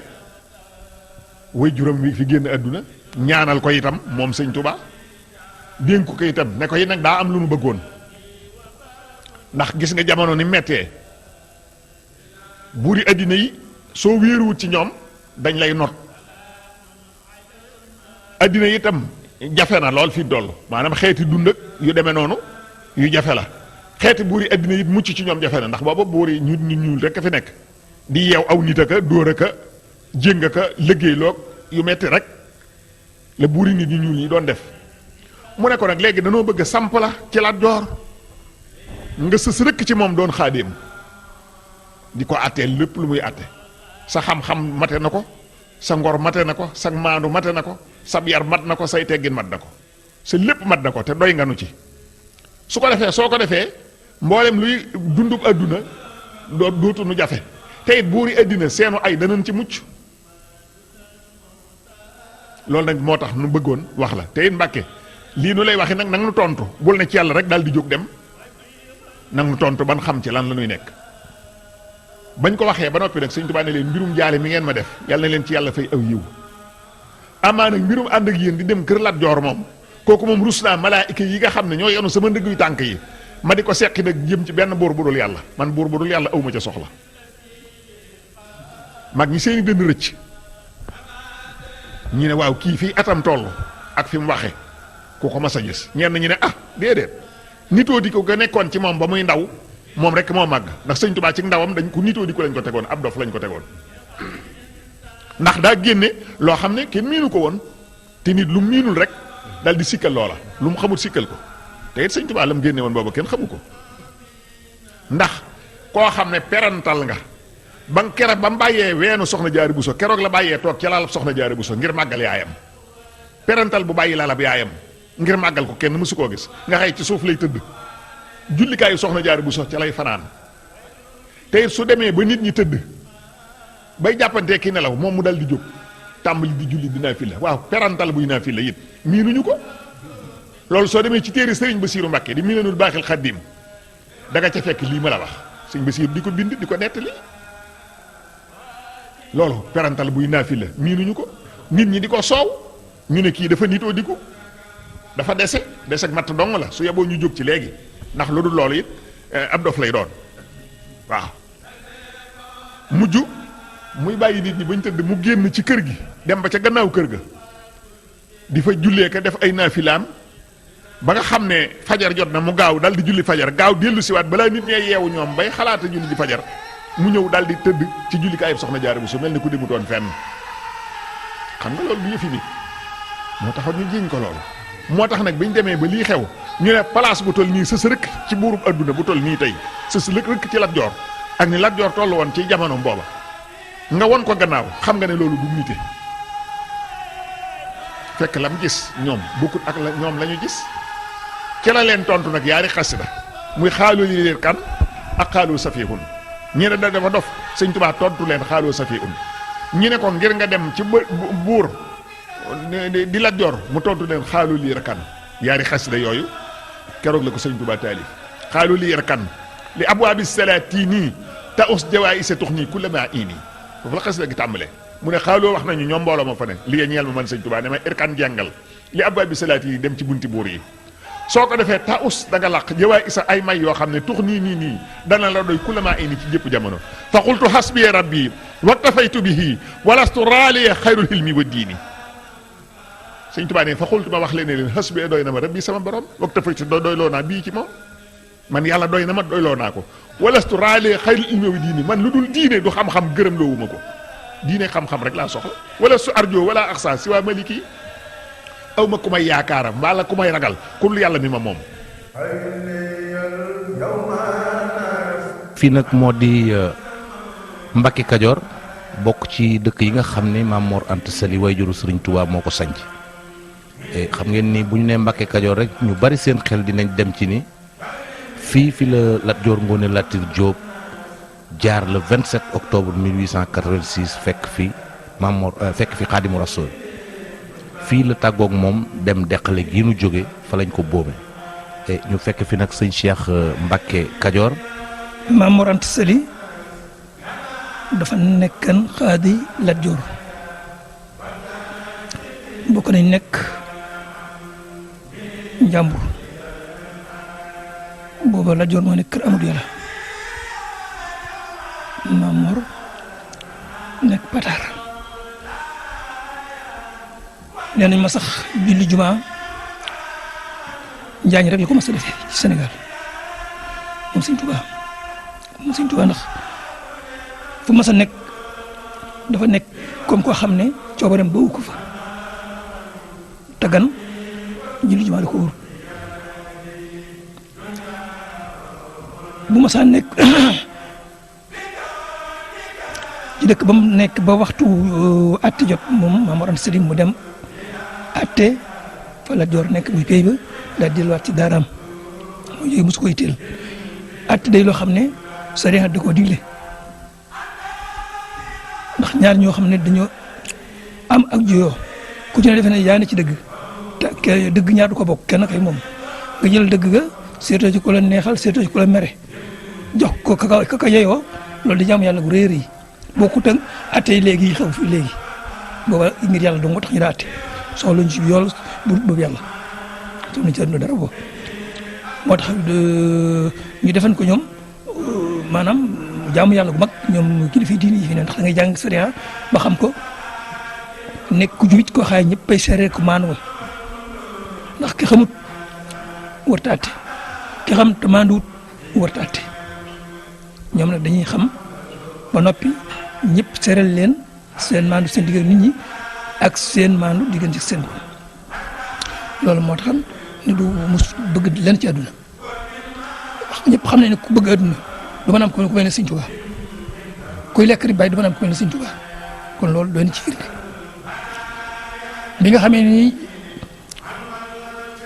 way juróom wi fi génn àdduna ñaanal ko itam moom sëñ Touba dénk ko itam ne ko yi nag daa am lu nu bëggoon ndax gis nga jamono ni mettee buuri àddina yi soo wéeruwut ci ñoom dañ lay not àddina yi itam jafe na lool fi doll maanaam xeeti dund ak yu demee noonu yu jafe la xeeti buuri àddina yi mucc ci ñoom jafe na ndax booba buuri ñu ñuul rek a fi nekk di yeew aw nit aka dóor aka jéng aka liggéeyloog yu metti rek la buuri nit ñu ñuul ñi doon def mu ne ko nag léegi danoo bëgg samp la ci Lat Joor nga sës rëkk ci moom doon xaadim di ko àtteel lépp lu muy àtte sa xam-xam mate na ko sa ngor mate na ko sa maandu mate na ko sab yar mat na ko say teggin mat na ko sa lépp mat na ko te doy nga nu ci su ko defee soo ko defee mboolem luy dundub àdduna dootu nu jafe te it buuri àddina seenu ay danañ ci mucc loolu nag moo tax nu bëggoon wax la te it Mbàkke lii nu lay waxi nag nang nu tontu bul ne ci yàlla rek daal di jóg dem nang nu tontu ban xam ci lan la nuy nekk bañ ko waxee ba noppi nag sëñ Tuubaa ne leen mbirum jaale mi ngeen ma def yàlla na leen ci yàlla fay aw yiw amaa nag mbirum ànd ak yéen di dem kër Lat Joor moom kooku moom rus naa malaayika yi nga xam ne ñoo yenu sama ndëgg yu tànk yi ma di ko seqi nag jëm ci benn buur bu dul yàlla man buur bu dul yàlla awma ca soxla mag ñi seeni dënd rëcc ñu ne waaw kii fii atam toll ak fi mu waxe ku ko mas a gis ñenn ñi ne ah déedéet nitoo di ko ga nekkoon ci moom ba muy ndaw moom rek moo màgg ndax sëñ Tuubaa ci ndawam dañ ko nitoo di ko lañ ko tegoon ab dof lañ ko tegoon ndax daa génne loo xam ne kenn miinu ko woon te nit lu miinul rek dal di sikkal loola lu mu xamul sikkal ko te it sëñ Tuubaa la mu génne woon booba kenn xamu ko ndax koo xam ne perantal nga ba keroog ba mu bàyyee weenu soxna Jaara Buso keroog la bàyyee toog ca laalab soxna Jaara Buso ngir màggal yaayam perantal bu bàyyi laalab yaayam ngir màggal ko kenn mësu koo gis nga xëy ci suuf lay tëdd jullikaayu soxna Jaara Buso ca lay fanaan te it su demee ba nit ñi tëdd bay jàppantee ki nelaw moom mu dal di jóg tàmbali di julli di naafila waaw perantal buy naafila it miinuñu ko loolu soo demee ci téere sëriñ Basiiru Mbàkke di Minanul Baaxil Xaddiim da nga ca fekk lii ma la wax sëriñ Basiiru di ko bind di ko nettali loolu perantal buy naafila miinuñu ko nit ñi di ko soow ñu ne kii dafa nitoo di ko dafa dese ak matt dong la su yeboo ñu jóg ci léegi ndax lu dul loolu it ab dof lay doon waaw mujj muy bàyyi nit ñi bañ tëdd mu génn ci kër gi dem ba ca gannaaw kër ga di fa jullee ka def ay naafilaam ba nga xam ne fajar jot na mu gaaw dal di julli fajar gaaw dellu siwaat balaa nit ñee yeewu ñoom bay xalaata julli ji fajar mu ñëw dal di tëdd ci julli kaayub soxna Jaara Buso mel ni ku demutoon fenn xam nga loolu du yëfi nit moo taxoon ñu jiiñ ko loolu moo tax nag biñ demee ba lii xew ñu ne place bu toll nii sës rëkk ci buurub adduna bu toll nii tey sës rëkk ci Lat Joor ak ni Lat Joor toll woon ci jamonoom booba nga won ko gannaaw xam nga ne loolu du nite fekk lam gis ñoom bokkut ak la ñoom la ñu gis ci la leen tontu nag yaari xasida muy xaaloo li leen kan ak xaaloo safihun ñi ne da dafa dof sëñ Tuubaa tontu leen xaaloo safihun ñi ne ko ngir nga dem ci buur di Lat Joor mu tontu leen xaaloo lii rakan yaari xasida yooyu keroog la ko sëñ Tuubaa taalif xaaloo lii rakan li abwaabi salaatini ta us jawaay isa tux nii kullama ini foofu la xasida gi tàmbalee mu ne xaaloo wax nañu ñoom mbooloo ma fa ne li ñeel ma man sëñ Tuubaa ne ma irkan jàngal li abwaabi salaatini dem ci bunti buur yi soo ko defee ta us da nga làq jawaay isa ay may yoo xam ne tux nii dana la doy kullama ini ci jëpp jamono fa qultu hasbi rabbi waktafaytu bihi walastu raaliya xayrul hilmi wa diini sëñ Tuubaa ne fa xultu ma wax leen ne leen xës bi doy na ma rabbi sama borom waxta fay si doyloo naa bii ci moom man yàlla doy na ma doyloo naa ko walastu raale xayrul ilmi wa diini man lu dul diine du xam-xam gërëm loowuma ko diine xam-xam rek laa soxla wala su arjo wala aksa si waa maliki aw ma ku may yaakaaram wala ku may ragal ku lu yàlla mi ma moom. fii nag moo di Mbacke Kajoor bokk ci dëkk yi nga xam ne Maam Mor Anta Sali waajuru Sëriñ Tuubaa moo ko sanc xam ngeen ni bu ñu nee Mbacke Kajoor rek ñu bari seen xel dinañ dem ci ni fii fi la Lat Joor Ngoone Latiir Jóob jaar le 27 octobre 1886 fekk fi Maam Mor fekk fi Xaadimu Rasuul fii la tàggoog moom dem deqale gi nu jóge fa lañ ko boome ñu fekk fi nag sëñ Cheikh Mbacke Kajoor. Maam Mor Anta Sali dafa nekkan xaadi Lat Joor bokk nañ nekk njàmbur booba Lat Joor moo nekk kër Amadou Yàlla Maam Mor nekk Pataar nee nañ ma sax julli jumaa njaañ rek la ko mas a defee ci Sénégal moom Sëñ Tuubaa ndax fu mas a nekk dafa nekk comme koo xam ne coobareem ba ko fa taggan julli jumaa da ko wóor bu mas a nekk ci dëkk ba mu nekk ba waxtu atte jot moom Maam Mor Anta Sali mu dem atte fa Lat Joor nekk muy pay ba daal delluwaat ci daaraam mooy yooyu mosu koy teel atte day loo xam ne sariya da koo digle ndax ñaar ñoo xam ne dañoo am ak juyoo ku ci ne defe ne yaa ne ci dëgg te dëgg ñaar du ko bokk kenn kay moom nga jël dëgg ga seetoo ci ku la neexal seetoo ci ku la mere jox ko kaka yeyoo loolu di jaamu yàlla gu réer yi bokkut ak atte yi léegi xew fii léegi booba ngir yàlla dong moo tax ñu daa atte soxla ñu ci yool boobu yàlla te ñu ci àdduna dara boobu moo tax ñu defan ko ñoom maanaam jaamu yàlla gu mag ñoom kilifa diini yi fi ne ndax da ngay jàng sariya ba xam ko nekk ku jubit koo xaay ñëpp ay seere ko maanuwal ndax ki xamut warta atte ki xam te maanduwut warta atte ñoom nag dañuy xam ba noppi ñëpp seeral leen seen maandu seen diggante nit ñi ak seen maandu diggante seen ko loolu moo tax ne du mus bëgg leen ci àdduna ñëpp xam nañ ne ku bëgg àdduna du mën a am ku mel ne Sëñ Tuubaa kuy lekk rek bàyyi du mën a am ku mel ne Sëñ Tuubaa kon loolu doy na ci firnde bi nga xamee ni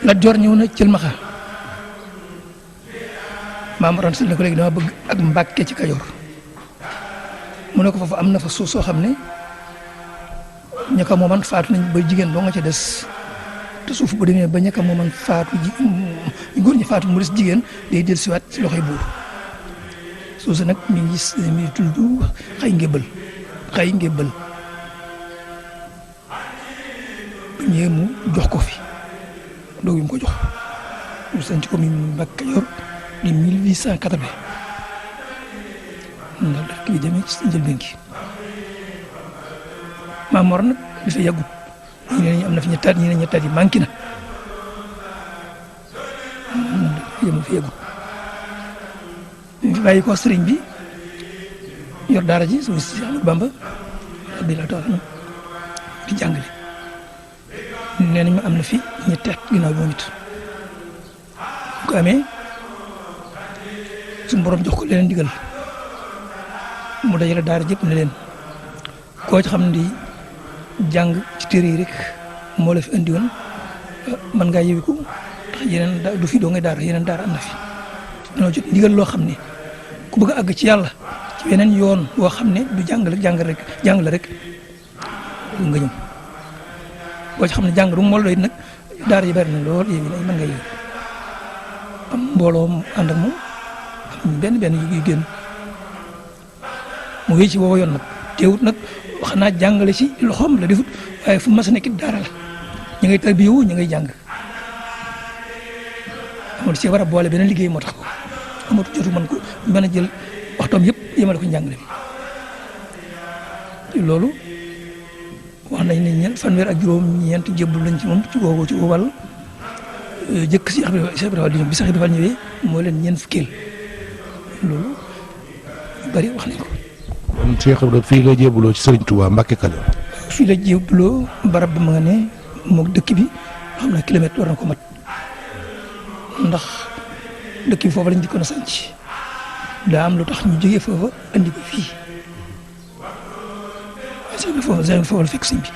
Lat Joor ñëw na Cilmaxa Maam Mor Anta Sali ne ko léegi dama bëgg ak Mbàkke ci Kajoor mu ne ko foofu am na fa suuf soo xam ne ña ko mooman faatu nañ ba jigéen doo nga ca des te suuf bu demee ba ña ko mooman faatu góor ñi faatu mu des jigéen day del siwaat ci loxoy buur suuf si nag mi ngi tudd xay ngébbal bu ñëwee mu jox ko fi doog yi mu ko jox ñu sanc ko mi Mbàkke Kajoor di 1880 ndax dëkk bi demee ci njëlbeen gi Maam Mor nag dafa yàggut ñu ne am na fi ñettaat ñi ne ñettaat yi manqué na yëmu fi yàggut ñu fi bàyyi ko sëriñ bi yor daara ji su si Ahmadu Bamba radiyallaahu taala anhu di jàngale nee nañ ma am na fi ñetti at ginnaaw bi it ko amee suñu borom jox ko leen digal mu dajale daara jëpp ne leen koo ci xam ne jàng ci téere yi rek moo la fi andi woon man ngaa yewiku ndax yeneen du fi doo ngay daara yeneen daara am na fi dañoo jot ndigal loo xam ne ku bëgg a àgg ci yàlla ci yeneen yoon woo xam ne du jàng la rek nga ñëw boo ci xam ne jàng du mool it nag daara yi bari na lool yéen mën nga yewi am mbooloo mu ànd ak moom am benn yu génn mu wéy ci woowa yoon nag teewut nag wax naa jàngale ci loxoom la defut waaye fu mas a nekk daara la ñu ngay tarbiyewu ñu ngay jàng amul ci war a boole beneen liggéey moo tax ko amatu jotu mën a jël waxtoom yëpp yemale ko njàngale bi loolu wax nañ ne fanweer ak juróom-ñeent jébbal lañ ci moom ci woo wàll jëkk si Cheikh Ibrahima di ñëw bi Cheikh Ibrahima ñëwee moo leen ñeent fukkeel loolu bari wax nañ ko. kon Cheikh Ibrahima fii la jébbaloo ci Serigne Touba Mbacke Kajoor. fii la jébbaloo barab bi ma nga ne moog dëkk bi xam naa kilomètre war na ko mat ndax dëkk bi foofu lañ dikkoon a sanc daa am lu tax ñu jógee foofa andi ko fii foofu la fekk sëñ bi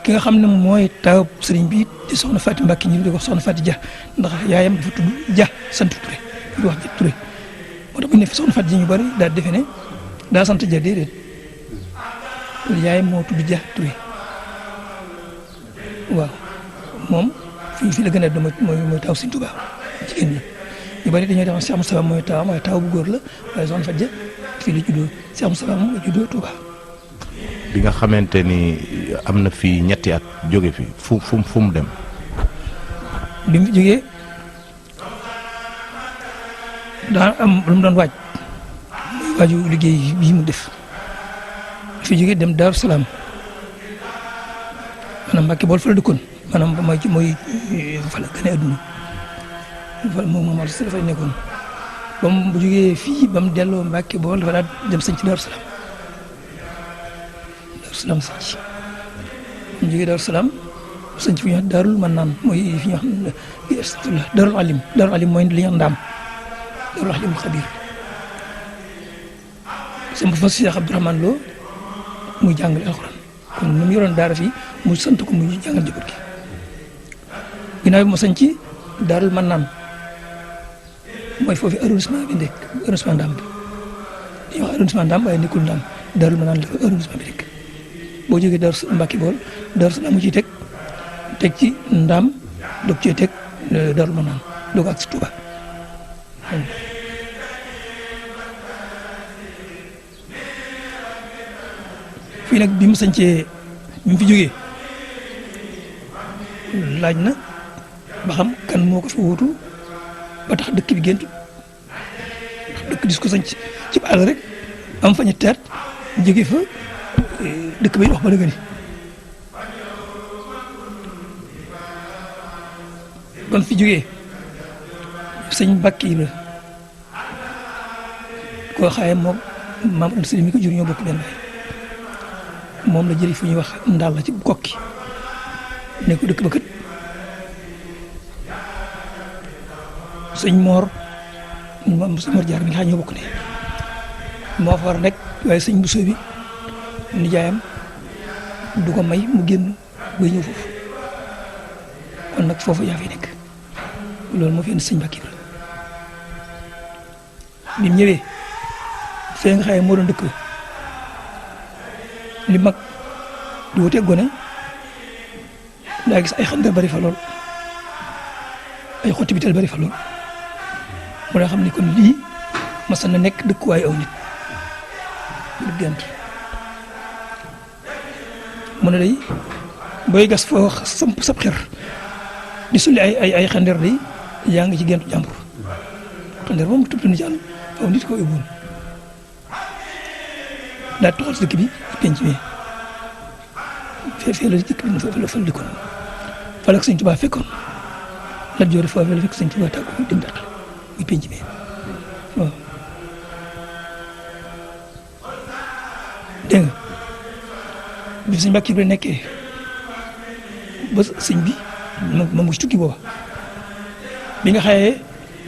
ki nga xam ne mooy taw sëriñ bi di soxna Faati Mbacke ñu di wax soxna Faati Dia ndax yaayam dafa tudd Dia sant Touré di wax Dia Touré moo tax bu ñu ne fi soxna Faati Dia ñu bari daa defe ne daa sant Dia déedéet yaayam moo tudd Dia Touré waaw moom fii la gën a doon mooy taw sëñ Tuubaa jigéen la ñu bari dañoo defoon Cheikh Moustapha mooy taw bu góor la waaye soxna Faati Dia fii la juddoo Cheikh Moustapha moom la juddoo Tuubaa. bi nga xamante ni am na fii ñetti at jóge fi fu mu dem. bi mu jógee daa am lu mu doon waaju liggéey bii mu def fi jógee dem Daaru Salaam maanaam Mbàkke Bool fa la dëkkoon maanaam mooy fa la gane adduna fa moom Mamadou Sy dafay nekkoon ba mu jógee fii ba mu delloo Mbàkke Bool dafa daa dem sañ ci Daaru Salaam sanc mu jógee Daaru Salaam sanc fi ñuy wax Daarul Mannaan mooy fi ñuy wax Daarul Alim mooy li ñuy wax ndaam Daarul Alimul Xabiir sama fa Cheikh Abdourahmane Lo muy jàngale alxuraan kon ni mu yoroon daara fii mu sant ko muy jàngal njaboot gi ginnaaw bi mu sanc Daarul Mannaan mooy foofu arrondissement bi nekk arrondissement Ndaam bi dañuy wax arrondissement Ndaam waaye nekkul Ndaam Daarul Mannaan la fa arrondissement bi nekk boo jógee Daaru Mbàkke Bool Daaru Salaam mu ciy teg ci Ndaam doog cee teg Daarul Mannaan doog ak si Tuuba fii nag bi mu sañcee bi mu fi jógee laaj na ba xam kan moo ko fi wuutu ba tax dëkk bi géntu ndax dëkk dis ko sañc ci àll rek am fa ñetti at jóge fa dëkk bay dox ba dëgg ni ba mu fi jógee sëñ Mbàkke Ibra koo xaaye moom maam Anta Sali mi ko jur ñoo bokk benn baay moom la jëli fu ñuy wax ndaal la ci kokki ne ko dëkk ba kët sëñ Moor Jaar mi nga xam ñoo bokk ne moo fa war a nekk waaye sëñ Bousso bi nijaayam du ko may mu génn bay ñëw foofu kon nag foofu yaa fi nekk loolu moo fi indi sëñ Mbàkke Ibra bi mu ñëwee fee nga xaye moo doon dëkk li mag di wuteeg gone daa gis ay xandar bari fa lool ay xotti bitel bari fa lool mu daa xam ne kon lii mas na nekk dëkkuwaay aw nit lu gent mu ne day booy gas foo samp sab xer di sulli ay xandar day yaa ngi ci gentu jàmbur xandar moom tudd na ci àll foofu nit ko yóbbuwoon daa toxal si dëkk bi penc mi fee la dëkk bi fa la dëkkoon fa la ko sëñ Tuubaa fekkoon Lat Joor foofee la fekk sëñ Tuubaa tàggu dem Derklé muy penc mi waaw dégg nga bi sëñ Mbàkke Ibra nekkee ba sëñ bi moom mu ci tukki booba bi nga xayee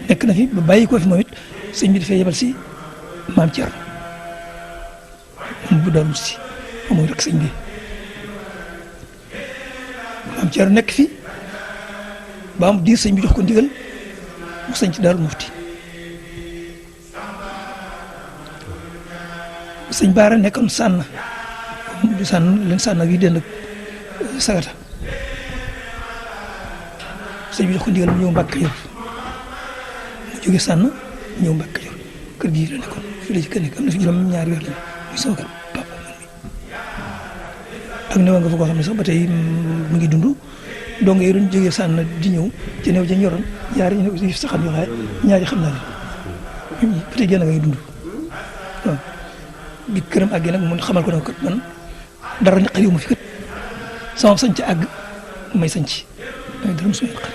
nekk na fi ba bàyyi ko fi moom it sëñ bi dafay yebal si maam Thierno moom bu Daaru Musti moom mooy rek sëñ bi maam Thierno nekk fi ba am diir sëñ bi jox ko ndigal mu sëñ ci Daaru Musti sëñ Baara nekkoon sànn di sànn leen sànn ak yi dend ak sagata sëñ bi jox ko ndigal mu ñëw Mbàkke Kajoor mu jóge sànn ñëw Mbàkke Kajoor kër gii la nekkoon fii la ci kër nekk am na fi juróom ñaari weer lañu muy sama kër papa man mi ak néew nga fa koo xam ne sax ba tey mu ngi dund donc yi doon jógee sànn di ñëw ci néew ja ñoroon ñaari ñu ne saxan yoo xam ne ñaari xam naa leen ba tey génn nga ngi dund waaw bi këram àggee nag mu xamal ko ne kat man dara naqariwu ma fi kat sama sañ ci àgg may sañ ci dara mu suñu naqar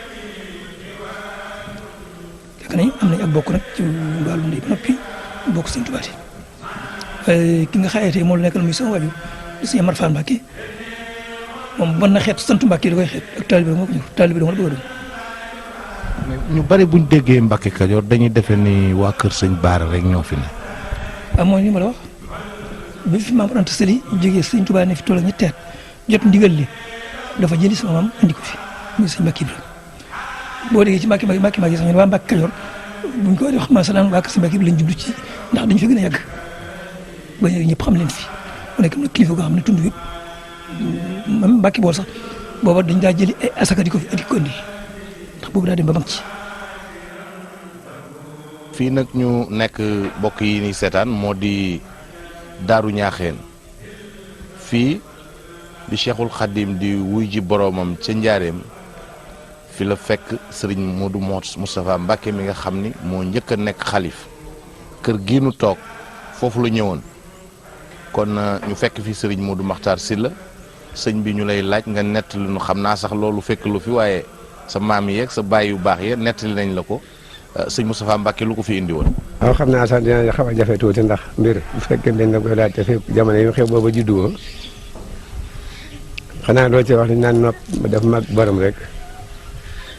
fekk nañ am nañ ak bokk nag ci wàllu ndey ba noppi bokk sëñ Tuubaa ki nga xayee tey moo la nekkal muy sama waajur di sëñ Amar Fall Mbàkke moom mën na xeet sant Mbàkke da koy xeet ak taalibe moo ko ñor taalibe dama la bëgg a doon ñu bari buñ déggee Mbàkke Kajoor dañuy defe ni waa kër sëñ Baara rek ñoo fi ne. ah mooy ni ma la wax bi fi maam Anta Sali jógee sëñ Tuubaa ne fi toll ak ñetti at jot ndigal li dafa jëli sama maam andi ko fi muy sëñ Mbàkke Ibra boo déggee ci Mbàkke sax ñu ne waa Mbàkke Kajoor buñ ko wax masalan waa kër sëñ Mbàkke Ibra lañ jublu ci ndax dañu fi gën a yàgg ba ñëpp xam leen fi mu nekk na kilifa goo xam ne tund yëpp même Mbàkke bool sax booba dañ daa jëli ay asaka di ko indi ndax boobu daa dem ba mag ci fii nag ñu nekk bokk yi ni seetaan moo di Daaru Ñaaxeen fii di Cheikhul Khadim di wuy ji boroomam ca njaareem fi la fekk sëriñ Modou Moustapha Mbacke mi nga xam ni moo njëkk a nekk xalif kër gii nu toog foofu la ñëwoon kon ñu fekk fi sëriñ Modou Makhtar Sylla sëñ bi ñu lay laaj nga nettali nu xam naa sax loolu fekk lu fi waaye sa maam yeeg sa baay yu baax ya nettali nañ la ko sëñ Moustapha Mbacke lu ko fi indi woon. waaw xam naa sax dina xaw a jafe tuuti ndax mbir bu fekkee dañ la koy laaj te fekk jamono yi xew booba juddu woo xanaa loo ci wax li naan nopp daf mag borom rek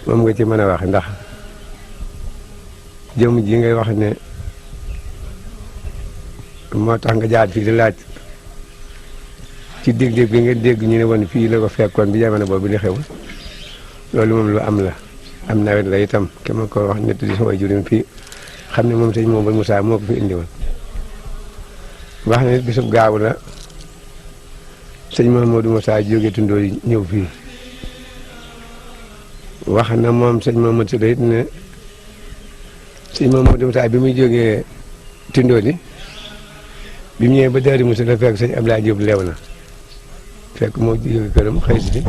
moom nga ci mën a wax ndax jëm ji ngay wax ne moo tax nga jaar fii di laaj ci dégg-dégg bi nga dégg ñu ne woon fii la ko fekkoon bi jamono boobu li xew loolu moom lu am la am nawet la itam ke ma ko wax nett di sama jurim fii xam ne moom sëñ Mouhamadou Moussa moo ko fi indi woon wax ne bisub gaaw la sëñ Mouhamadou Moussa jóge tundoo ñëw fii wax na moom sëñ Mouhamadou Sylla it ne sëñ Mouhamadou Moussa bi muy jógee tundoo bi mu ñëwee ba Daaru Musti la fekk sëñ Abdoulaye Diop leew na fekk moo jóge këram xëy si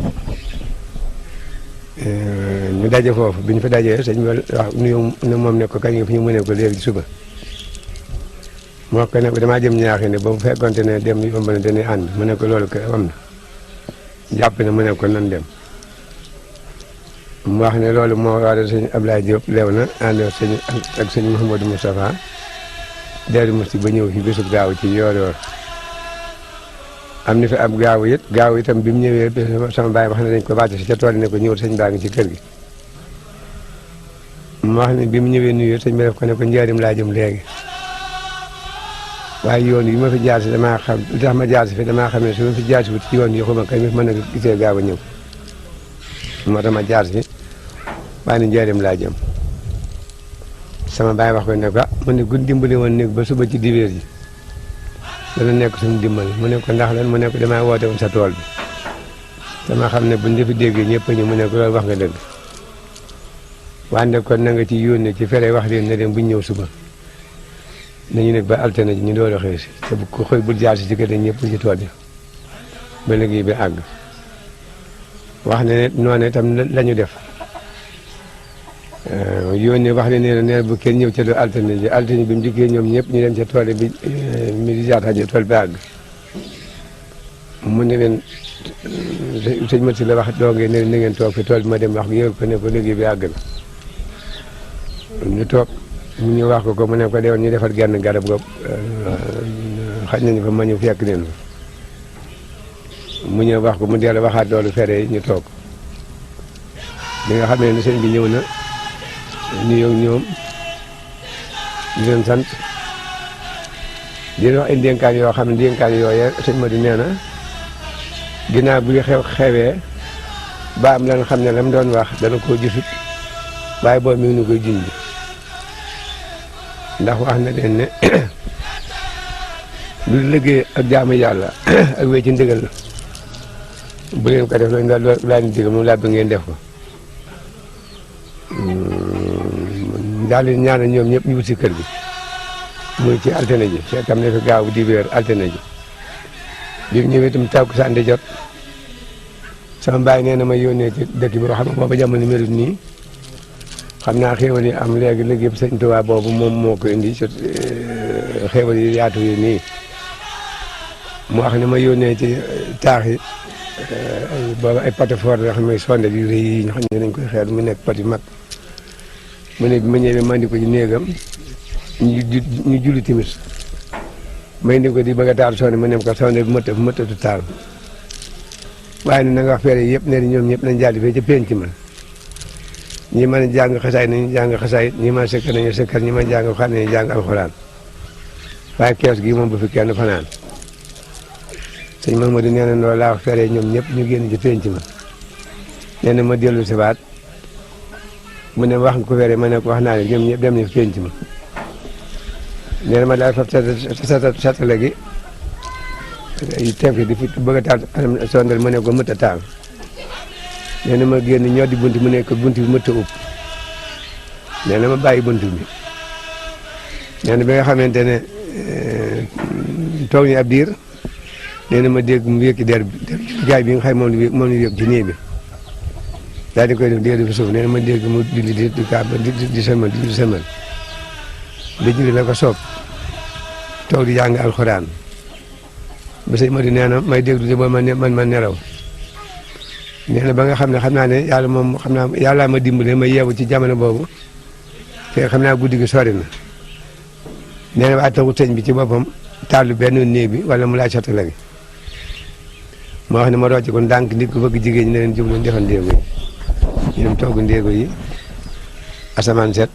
ñu daje foofu bi ñu fa dajee sëñ bi wax nuyoo ne moom ne ko kañ nga fi ñu mënee ko léegi suba moo ko ne ko damaa jëm ñaaxi ne ba mu fekkonte ne dem yomb na dañuy ànd mu ne ko loolu kay am na jàpp ne mu ne ko nan dem mu wax ne loolu moo waral sëñ Abdoulaye Diop leew na ànd ak sëñ Mouhamadou Moustapha Daaru Musti ba ñëw fi bésub gaaw ci yoor am na fi ab gaaw itam bi mu ñëwee sama baay wax ne dañ ko wàcc si ca tool ne ko ñëwul sëñ baa ngi ci kër gi mu wax ne bi mu ñëwee nuyu sëñ bi def ko ne ko njaarim laa jëm léegi waaye yoon yi ma fi jaar si damaa xam li tax ma jaar si fi damaa xam ne su ma fi jaar si wut ci yoon yi xuma kañ mën a gisee gaaw a ñëw moo tax ma jaar si waaye ne njaarim laa jëm sama baay wax ko ne ko mu ne gun dimbali woon néeg ba suba ci dibeer ji dana nekk suñu dimbali mu ne ko ndax lan mu ne ko damaa woote woon sa tool bi dama xam ne buñ defi déggee ñëpp ñu mu ne ko loolu wax nga dëgg wante kon na nga ci yónnee ci fere wax leen ne leen buñ ñëw suba nañu nekk ba altine ji ñu door a xëy si te bu ko xëy bul jaar si ci kër ñëpp ci tool bi ba liggéey bi àgg wax ne noonu itam la ñu def yónnee wax ne nee bu kenn ñëw ca do altine ji altine bi mu dikkee ñoom ñëpp ñu dem ca tool bi mi di jaataje tool bi àgg mu ne leen sëñ Mat si la wax doogee ne na ngeen toog fi tool bi ma dem wax yëgal ko ne ko liggéey bi àgg na ñu toog mu ñu wax ko mu ne ko deewoon ñu defar genn garab go xaj nañu fa ma ñu fekk leen fa mu ñëw wax ko mu dellu waxaat loolu fere yi ñu toog bi nga xam ne sëñ bi ñëw na nuyoo ñoom di leen sant di leen wax ay dénkaan yoo xam ne dénkaan yooyee sëñ Madi nee na ginnaaw bu xewee ba am lan xam ne la mu doon wax dana koo gisut waaye boobu mi ngi nu koy junj ndax wax na leen ne lu liggéey ak jaamu yàlla ak wéy ci ndigal bu leen ko def loolu laa ñu digal moom laa bëgg ngeen def ko daal di ñaanal ñoom ñëpp ñu wut si kër gi muy ci altine ji fekkam ne fi gaaw di wéer altine ji bi mu ñëwee itam takkusaan di jot sama mbaay nee na ma yónnee ci dëkk bi xam nga booba jamono melut nii xam naa xéewal yi am léegi liggéey sëñ Tuubaa boobu moom moo ko indi xéewal yi yaatu yi nii mu wax ne ma yónnee ci taax yi booba ay pate fort yoo xam ne sonde yu rëy yi ñu xam ne dañ koy xeer mu nekk pati mag mu ne bi ma ñëwee ma indi ko ci néegam ñu julli timis ma indi ko di bëgg a taal sonde ma nem ko sonde bu mëttatu taal waaye na nga wax fere yëpp ne ñoom ñëpp nañ jàll fee ca penc ma ñi mën a jàng xasaay nañu jàng xasaay ñi mën a sëkkar nañu sëkkar ñi mën a jàng xam nañu jàng alxuraan waaye kees gi moom bu fi kenn fanaan sëñ Mamadou nee na loolu laa wax fere ñoom ñëpp ñu génn ci penc ma nee na ma dellu si baat mu ne wax nga ko fere ma ne ko wax naa ne ñoom ñëpp dem nañu fi penc ma nee na ma daal fa satale gi teg fi di fi bëgg a taal sondal ma ne ko mët a taal nee na ma génn ñoo di bunt mu ne ko bunt bi mët a upp nee na ma bàyyi bunt bi nee na bi nga xamante ne toog ñu ab diir nee na ma dégg mu yëkki der gaay bi nga xam moom la yëg ci néeg bi daal di koy def déer fi suuf nee na ma dégg mu julli di kaa di sëlmal di sëlmal di julli la ko soob toog di jàng alxuraan ba sëñ Madi nee na may déglu ba man nelaw nee na ba nga xam naa ne yàlla moom xam naa yàllaa ma dimbale ma yeewu ci jamono boobu te xam naa guddi gi sori na nee na waa taxu sëñ bi ci boppam taalu benn néeg bi wala mu laaj sotala gi moo wax ne ma rocc ko ndànk nit ko bëgg jigéen ñi ne leen jublu defal ndéego yi ñu dem togg ndéego yi asamaan set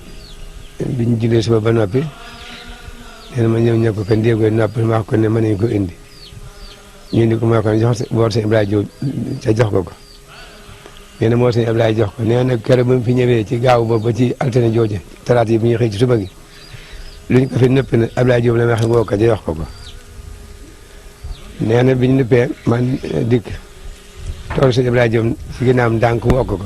bi ñu jullee suba ba noppi nee na ma ñëw ñëw ko que ndéego yi noppi ma wax ko ne mën nañu ko indi ñu indi ko moo ko jox boor sëñ Ablaye Diop ca jox ko nee na moo sëñ Ablaye jox ko nee na keroog ba mu fi ñëwee ci gaaw boobu ba ci altine jooje talaata yi bu ñuy xëy ci suba gi luñ ko fi nëpp na Ablaye Diop la ma wax woo ko ja wax ko nee na bi ñu nëppee man dikk toog sëñ Ablaye Diop ci ginnaawam ndànk woo ko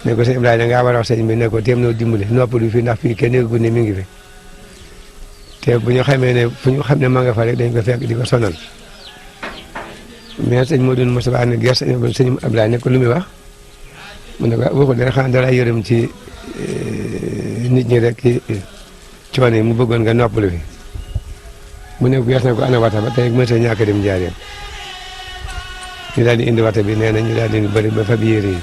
ne ko sëñ Ablaye da ngaa war a wax sëñ bi ne ko téem noo dimbale noppalu fi ndax fii kenn yëgu ne mi ngi fi te bu ñu xamee ne fu ñu xam ne ma nga fa rek dañ ko fekk di ko sonal mais sëñ Modou Moustapha ne gerte sëñ Ablaye ne ko lu muy wax mu ne ko waxul dara xanaa dara yërëm ci nit ñi rek coono yi mu bëggoon nga noppalu fi mu ne gerte ne ko ana wata ba tey mos a ñàkk dem njaareem ñu daal di indi wata bi nee na ñu daal di bëri ba fab yére yi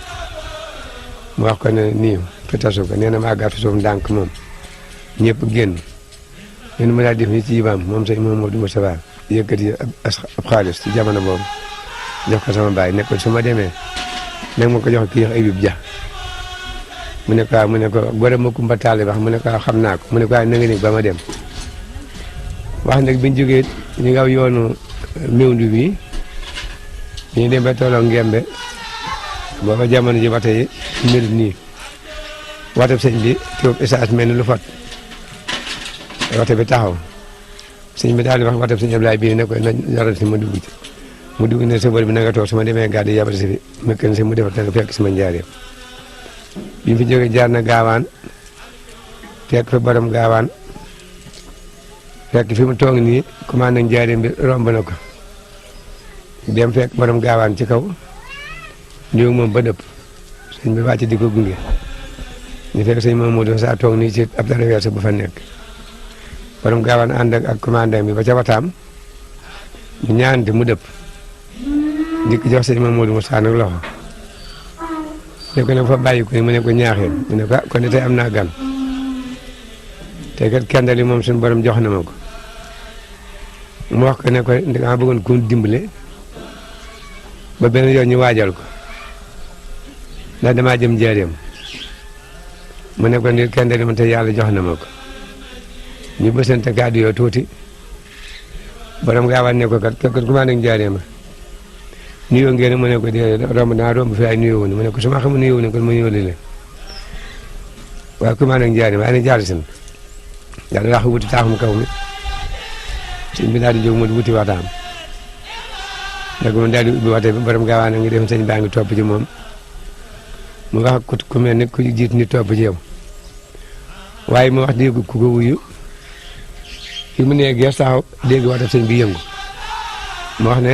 mu wax ko ne nii fi tasu ko nee na maa gàtt suuf ndànk moom ñëpp génn nee na ma daal di def ni ci yibaam moom sëñ Modou Moustapha yëkkati ab xaalis ci jamono boobu jox ko sama baay ne ko su ma demee nag ma ko jox kii Ayib Dia mu ne ko waaw mu ne ko borom ma kumba taale wax mu ne ko waaw xam naa ko mu ne ko waaye na nga nekk ba ma dem wax nag biñ jógee ñu nga yoonu Mewndu bi ñu dem ba tolloo Ngembe booba jamono ji wate yi mel nii wate sëñ bi teewub essence mel ni lu fot wate bi taxaw sëñ bi daal di wax wate sëñ Ablaye bii ne ko na jaral si ma dugg ci mu dugg ne sëbër bi na nga toog su ma demee gàddu yabal si fi ma kenn si mu defar nga fekk si ma njaareem bi mu fi jógee jaar na gaawaan fekk fa borom gaawaan fekk fi mu toog nii commande nag njaareem bi romb na ko dem fekk borom gaawaan ci kaw ñëw moom ba dëpp sëñ bi wàcc di ko gunge ñu fekk sëñ Mamadou saa toog nii ci ab traversé bu fa nekk borom gaawaan ànd ak commande bi ba ca wataam ñu ñaante mu dëpp dikk jox sëñ Mamadou Moussa nag loxo ne ko nag fa bàyyi ko ni mu ne ko ñaaxeen mu ne ko kon de tey am naa gan te kat kendali moom suñu borom jox na ma ko mu wax ko ne ko danga bëggoon ku dimbale ba benn yoon ñu waajal ko ndax damaa jëm njaareem mu ne ko nit kendali moom te yàlla jox na ma ko ñu bësante kàddu yoo tuuti borom gaawaan ne ko kat ku ma nekk njaareem nuyoo ngeen mu ne ko romb naa romb fi ay nuyoo mu ne ko su ma xamul nuyoo ne kon ma nuyoo leen waaye ku ma nekk njaareem waaye nag jaar seen yàlla wax wuti taaxum kaw mi sëñ bi daal di jóg mu wuti waxtaan nag moom daal di ubbi waxtaan bi borom gaawaan ngi def sëñ baa ngi topp ci moom mu wax ku mel ni ku jiit ni topp ci yow waaye mu wax dégg ku ko wuyu fi mu nee gees taxaw dégg waxtaan sëñ bi yëngu mu wax ne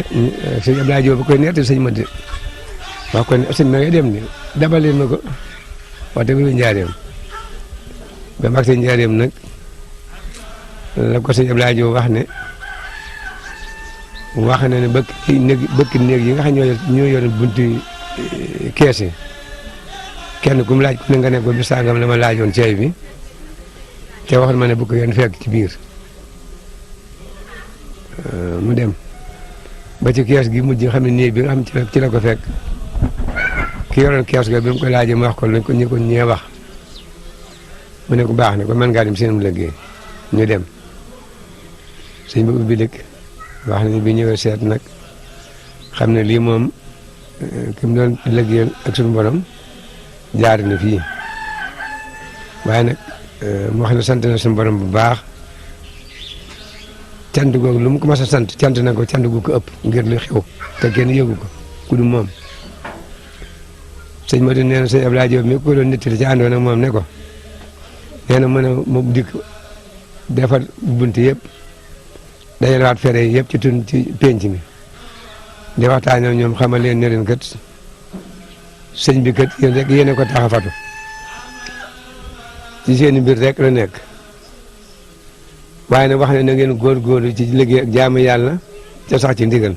sëñ Abdoulaye Diop ba koy netti sëñ Madi wax ko ne sëñ ma ngay dem ni dabal leen ma ko waxtaan bi njaareem ba mag sëñ njaareem nag la ko sëñ Abdoulaye Diop wax ne bëkk néeg yi nga xam ñoo yor bunti kees yi kenn ku mu laaj ku ne nga ne ko bi sàngam la ma laajoon ceeb bi te waxoon ma ne bu ko yoon fekk ci biir mu dem ba ci kees gi mujj xam ne néeg bi nga xam ci la ko fekk ki yoroon kees ga bi mu ko laajee mu wax ko lañ ko ñu ko ñee wax mu ne ko baax na ko mën ngaa dem seen liggéey ñu dem sëñ bi ubbi dëkk wax nañu bi ñëwee seet nag xam ne lii moom ki mu doon liggéeyal ak suñu borom jaar na fii waaye nag mu wax ne sant na suñu borom bu baax cant googu lu mu ko mas a sant cant na ko cant gu ko ëpp ngir lu xew te kenn yëgu ko ku du moom sëñ Madi nee na sëñ Abdoulaye Diop mi ko doon nettali ci àndoon ak moom ne ko nee na mën a mu dikk defar bunt yëpp dajalewaat fere yëpp ci penc mi di waxtaan ak ñoom xamal leen ne leen kat sëñ bi kat yéen rek yéen ko tax a fatu ci seen mbir rek la nekk waaye nag wax ne na ngeen góorgóorlu ci liggéey ak jaamu yàlla ca sax ci ndigal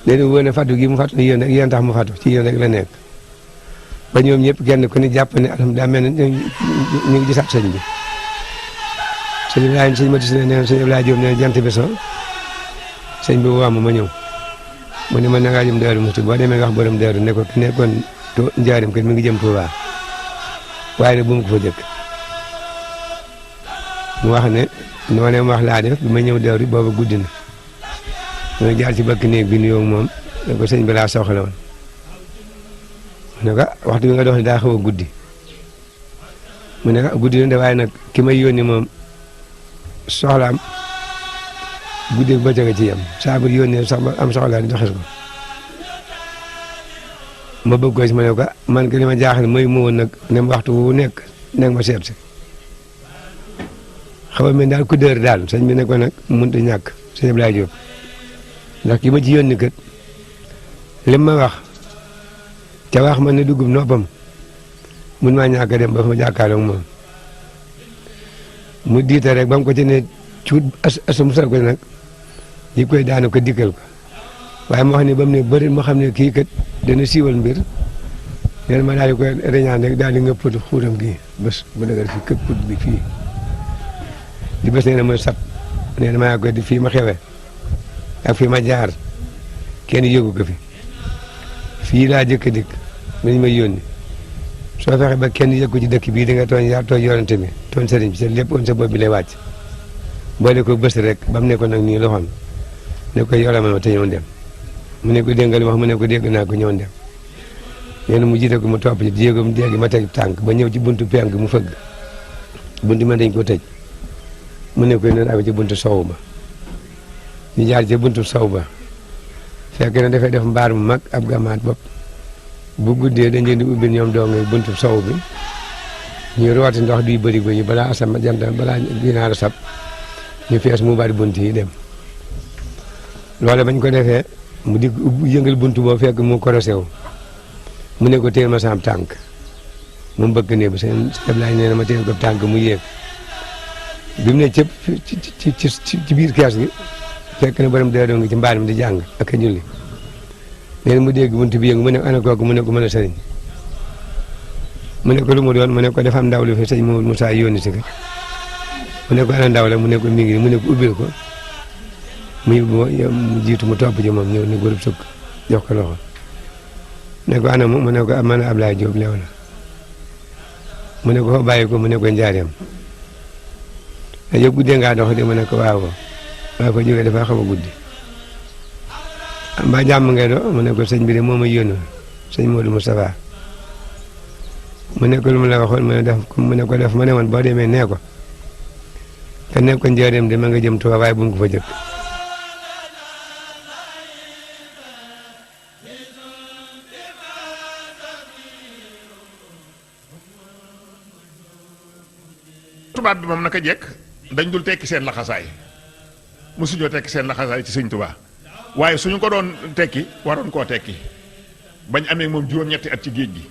léegi wóor ne fatu gi mu fatu yéen rek yéen tax mu fatu ci yéen rek la nekk ba ñoom ñëpp kenn ku ni jàpp ne alhamdulilah mel na ñu ngi gisaat sëñ bi sëñ Ibrahima sëñ Madi nee na sëñ Abdoulaye Diop nee na jant bi so sëñ bi woo ma ñëw mu ne ma na ngaa jëm Daaru Muxti boo demee nga wax borom Daaru ne ko ki nekkoon njaarim kat mi ngi jëm Tuubaa waaye nag bu mu ko fa jëkk mu wax ne noonee mu wax laa def bi ma ñëw Daaru booba guddi na ma jaar ci bëkk néeg bi nuyoo moom ne ko sëñ bi laa soxla woon mu ne ko waxtu bi nga dox daa xaw a guddi mu ne ko guddi na de waaye nag ki may yónni moom soxlaam guddi ba ca ci yam saa bu yónnee sax ba am soxlaa di doxes ko ma bëgg ko si ma ne ko man ki li ma jaaxal mooy mu woon nag ne waxtu wu nekk ma seet si xaw ma daal ku dër daal sëñ bi ne ko nag mënut a ñàkk sëñ Abdoulaye Diop ndax ki ma ci yónni kat lim ma wax te wax ma ne dugub noppam mun maa ñàkk a dem ba fa ma jàkkaarloog moom mu diite rek ba mu ko ci ne cuut mu sal ko nag yi koy daanu ko dikkal ko waaye ma wax ne ba mu ne bëri ma xam ne kii kat dana siiwal mbir nee na ma daal di koy reñaan rek daal di nga pët xuuram gi bés ba dëgër fi këpp put bi fii di bés nee na mooy sab nee na maa koy di fii ma xewee ak fii ma jaar kenn yëgu ko fi fii laa jëkk dikk nañ may yónni soo fexe ba kenn yëg ko ci dëkk bii di nga tooñ yaa tooñ yoonante bi tooñ sëriñ bi sa lépp on sa bopp bi lay wàcc boole ko bés rek ba mu ne ko nag nii loxoon ne ko yoramal ma te ñëw dem mu ne ko dégg nga li wax mu ne ko dégg naa ko ñëw dem nee na mu jiite ko mu topp ci jéego mu dégg ma teg tànk ba ñëw ci buntu penk mu fëgg buntu man dañ ko tëj mu ne ko noonu ak ci buntu sow ba ñu jaar ci buntu sow ba fekk na dafay def mbaar mu mag ab gamaat bopp bu guddee dañ leen di ubbil ñoom doo ngay buntu sow bi ñu rooti ndox duy bëri yi balaa asam jant balaa ginaar sab ñu fees mu bari bunt yi dem loole bañ ko defee mu di yëngal buntu boo fekk mu korosé wu mu ne ko téel ma sam tànk mu bëgg ne bu seen Ablaye nee na ma téel ko tànk mu yéeg bi mu ne cëpp ci biir kees gi fekk na borom dee doo ngi ci mbaar mi di jàng ak a julli nee na mu dégg buntu bi yëngu mu ne ana kooku mu ne ko mën a sëriñ mu ne ko lu mu doon mu ne ko dafa am ndaw lu fi sëñ Moussa yónni si kat mu ne ko ana ndaw la mu ne ko mi ngi mu ne ko ubbil ko mu jiitu mu topp ci moom ñëw ne groupe sukk jox ko loxo ne ko ana mu ne ko man Ablaye Diop lew na mu ne ko fa bàyyi ko mu ne ko njaareem yow guddee ngaa dox de mu ne ko waaw waaye fa jógee dafa xaw a guddi mbaa jàmm ngay do mu ne ko sëñ bi de moo ma yónnoon sëñ Modou Moustapha mu ne ko lu mu la waxoon mu ne ko def ma ne woon boo demee nee ko te ne ko njaareem de ma nga jëm Tuuba waaye bu mu ko fa jëkk tubaab bi moom naka jekk dañ dul tekki seen laxasaay mosuñoo tekki seen laxasaay ci sëñ Tuubaa waaye suñu ko doon tekki waroon koo tekki bañ amee moom juróom-ñetti at ci géej gi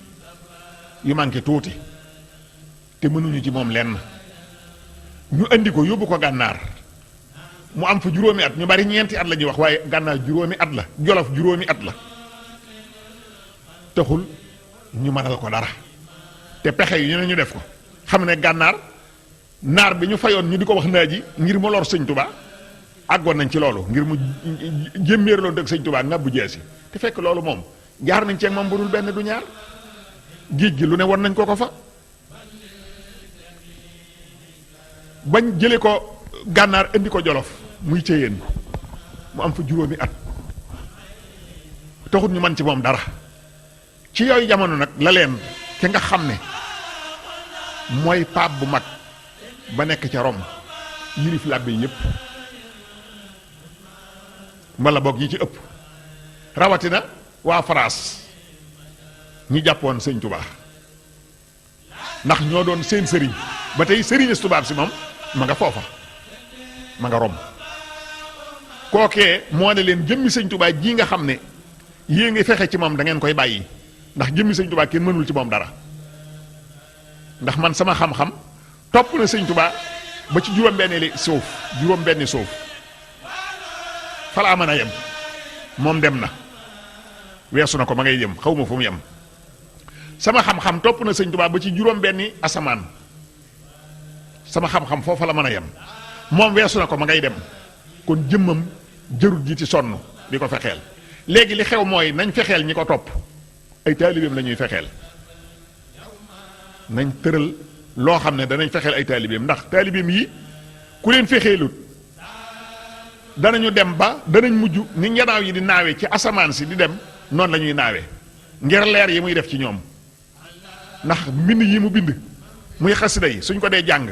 yu manqué tuuti te mënuñu ci moom lenn ñu andi ko yóbbu ko gànnaar mu am fa juróomi at ñu bari ñeenti at la ñuy wax waaye gànnaar juróomi at la Jolof juróomi at la taxul ñu mënal ko dara te pexe yi ñu ne ñu def ko xam ne gànnaar naar bi ñu fayoon ñu di ko wax naa ji ngir mu lor sëñ Tuubaa àggoon nañ ci loolu ngir mu jémméerloo dëgg sëñ Tuubaa ngàbbu jeesi te fekk loolu moom jaar nañ ceeg moom bu dul benn du ñaar géej gi lu ne won nañ ko fa bañ jële ko gànnaar indi ko Jolof muy cëyeen mu am fa juróomi at taxut ñu man ci moom dara ci yooyu jamono nag la leen ki nga xam ne mooy pape bu mag ba nekk ca Rome yilif làbbe yépp walla boog yi ci ëpp rawatina waa France ñi jàppoon sëñ Tuubaa ndax ñoo doon seen sëriñ ba tey sëriñes tubaab si moom ma nga foofa ma nga Rome kookee moo ne leen jëmmi sëñ Tuubaa ji nga xam ne yée ngi fexe ci moom da ngeen koy bàyyi ndax jëmmi sëñ Tuubaa kenn mënul ci moom dara ndax man sama xam-xam topp na sëñ Tuubaa ba ci juróom-benni suuf juróom-benni suuf falaa mën a yem moom dem na weesu na ko ma ngay jëm xaw ma fu mu yem sama xam-xam topp na sëñ Tuubaa ba ci juróom-benni asamaan sama xam-xam foofa la mën a yem moom weesu na ko ma ngay dem kon jëmmam jërut ji ci sonn di ko fexeel léegi li xew mooy nañ fexeel ñi ko topp ay taalibeem la ñuy fexeel nañ tëral loo xam ne danañ fexeel ay taalibeem ndax taalibeem yi ku leen fexeelut danañu dem ba danañ mujj ni njanaaw yi di naawe ci asamaan si di dem noonu la ñuy naawe ngir leer yi muy def ci ñoom ndax mbind yi mu bind muy xasida yi suñ ko dee jàng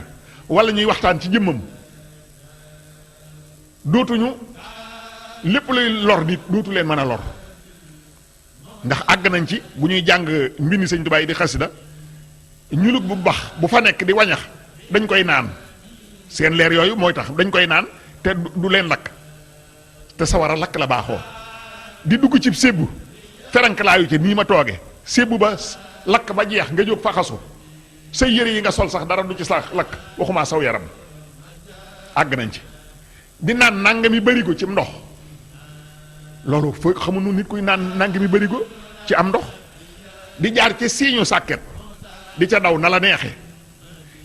wala ñuy waxtaan ci jëmmam dootuñu lépp luy lor nit dootu leen mën a lor ndax àgg nañ ci bu ñuy jàng mbindi sëñ Tuubaa yi di xasida ñulug bu bax bu fa nekk di wañax dañ koy naan seen leer yooyu mooy tax dañ koy naan te du leen lakk te sawara lakk la baaxoo di dugg ci sébbu ferankalaayu ci nii ma tooge sébbu ba lakk ba jeex nga jóg fa xasu say yëre yi nga sol sax dara du ci sax lakk waxumaa saw yaram àgg nañ ci di naan nangami barigo ci ndox loolu fa xamuñu nit kuy naan nangami barigo ci am ndox di jaar ci siiñu sàkket di ca daw na la neexe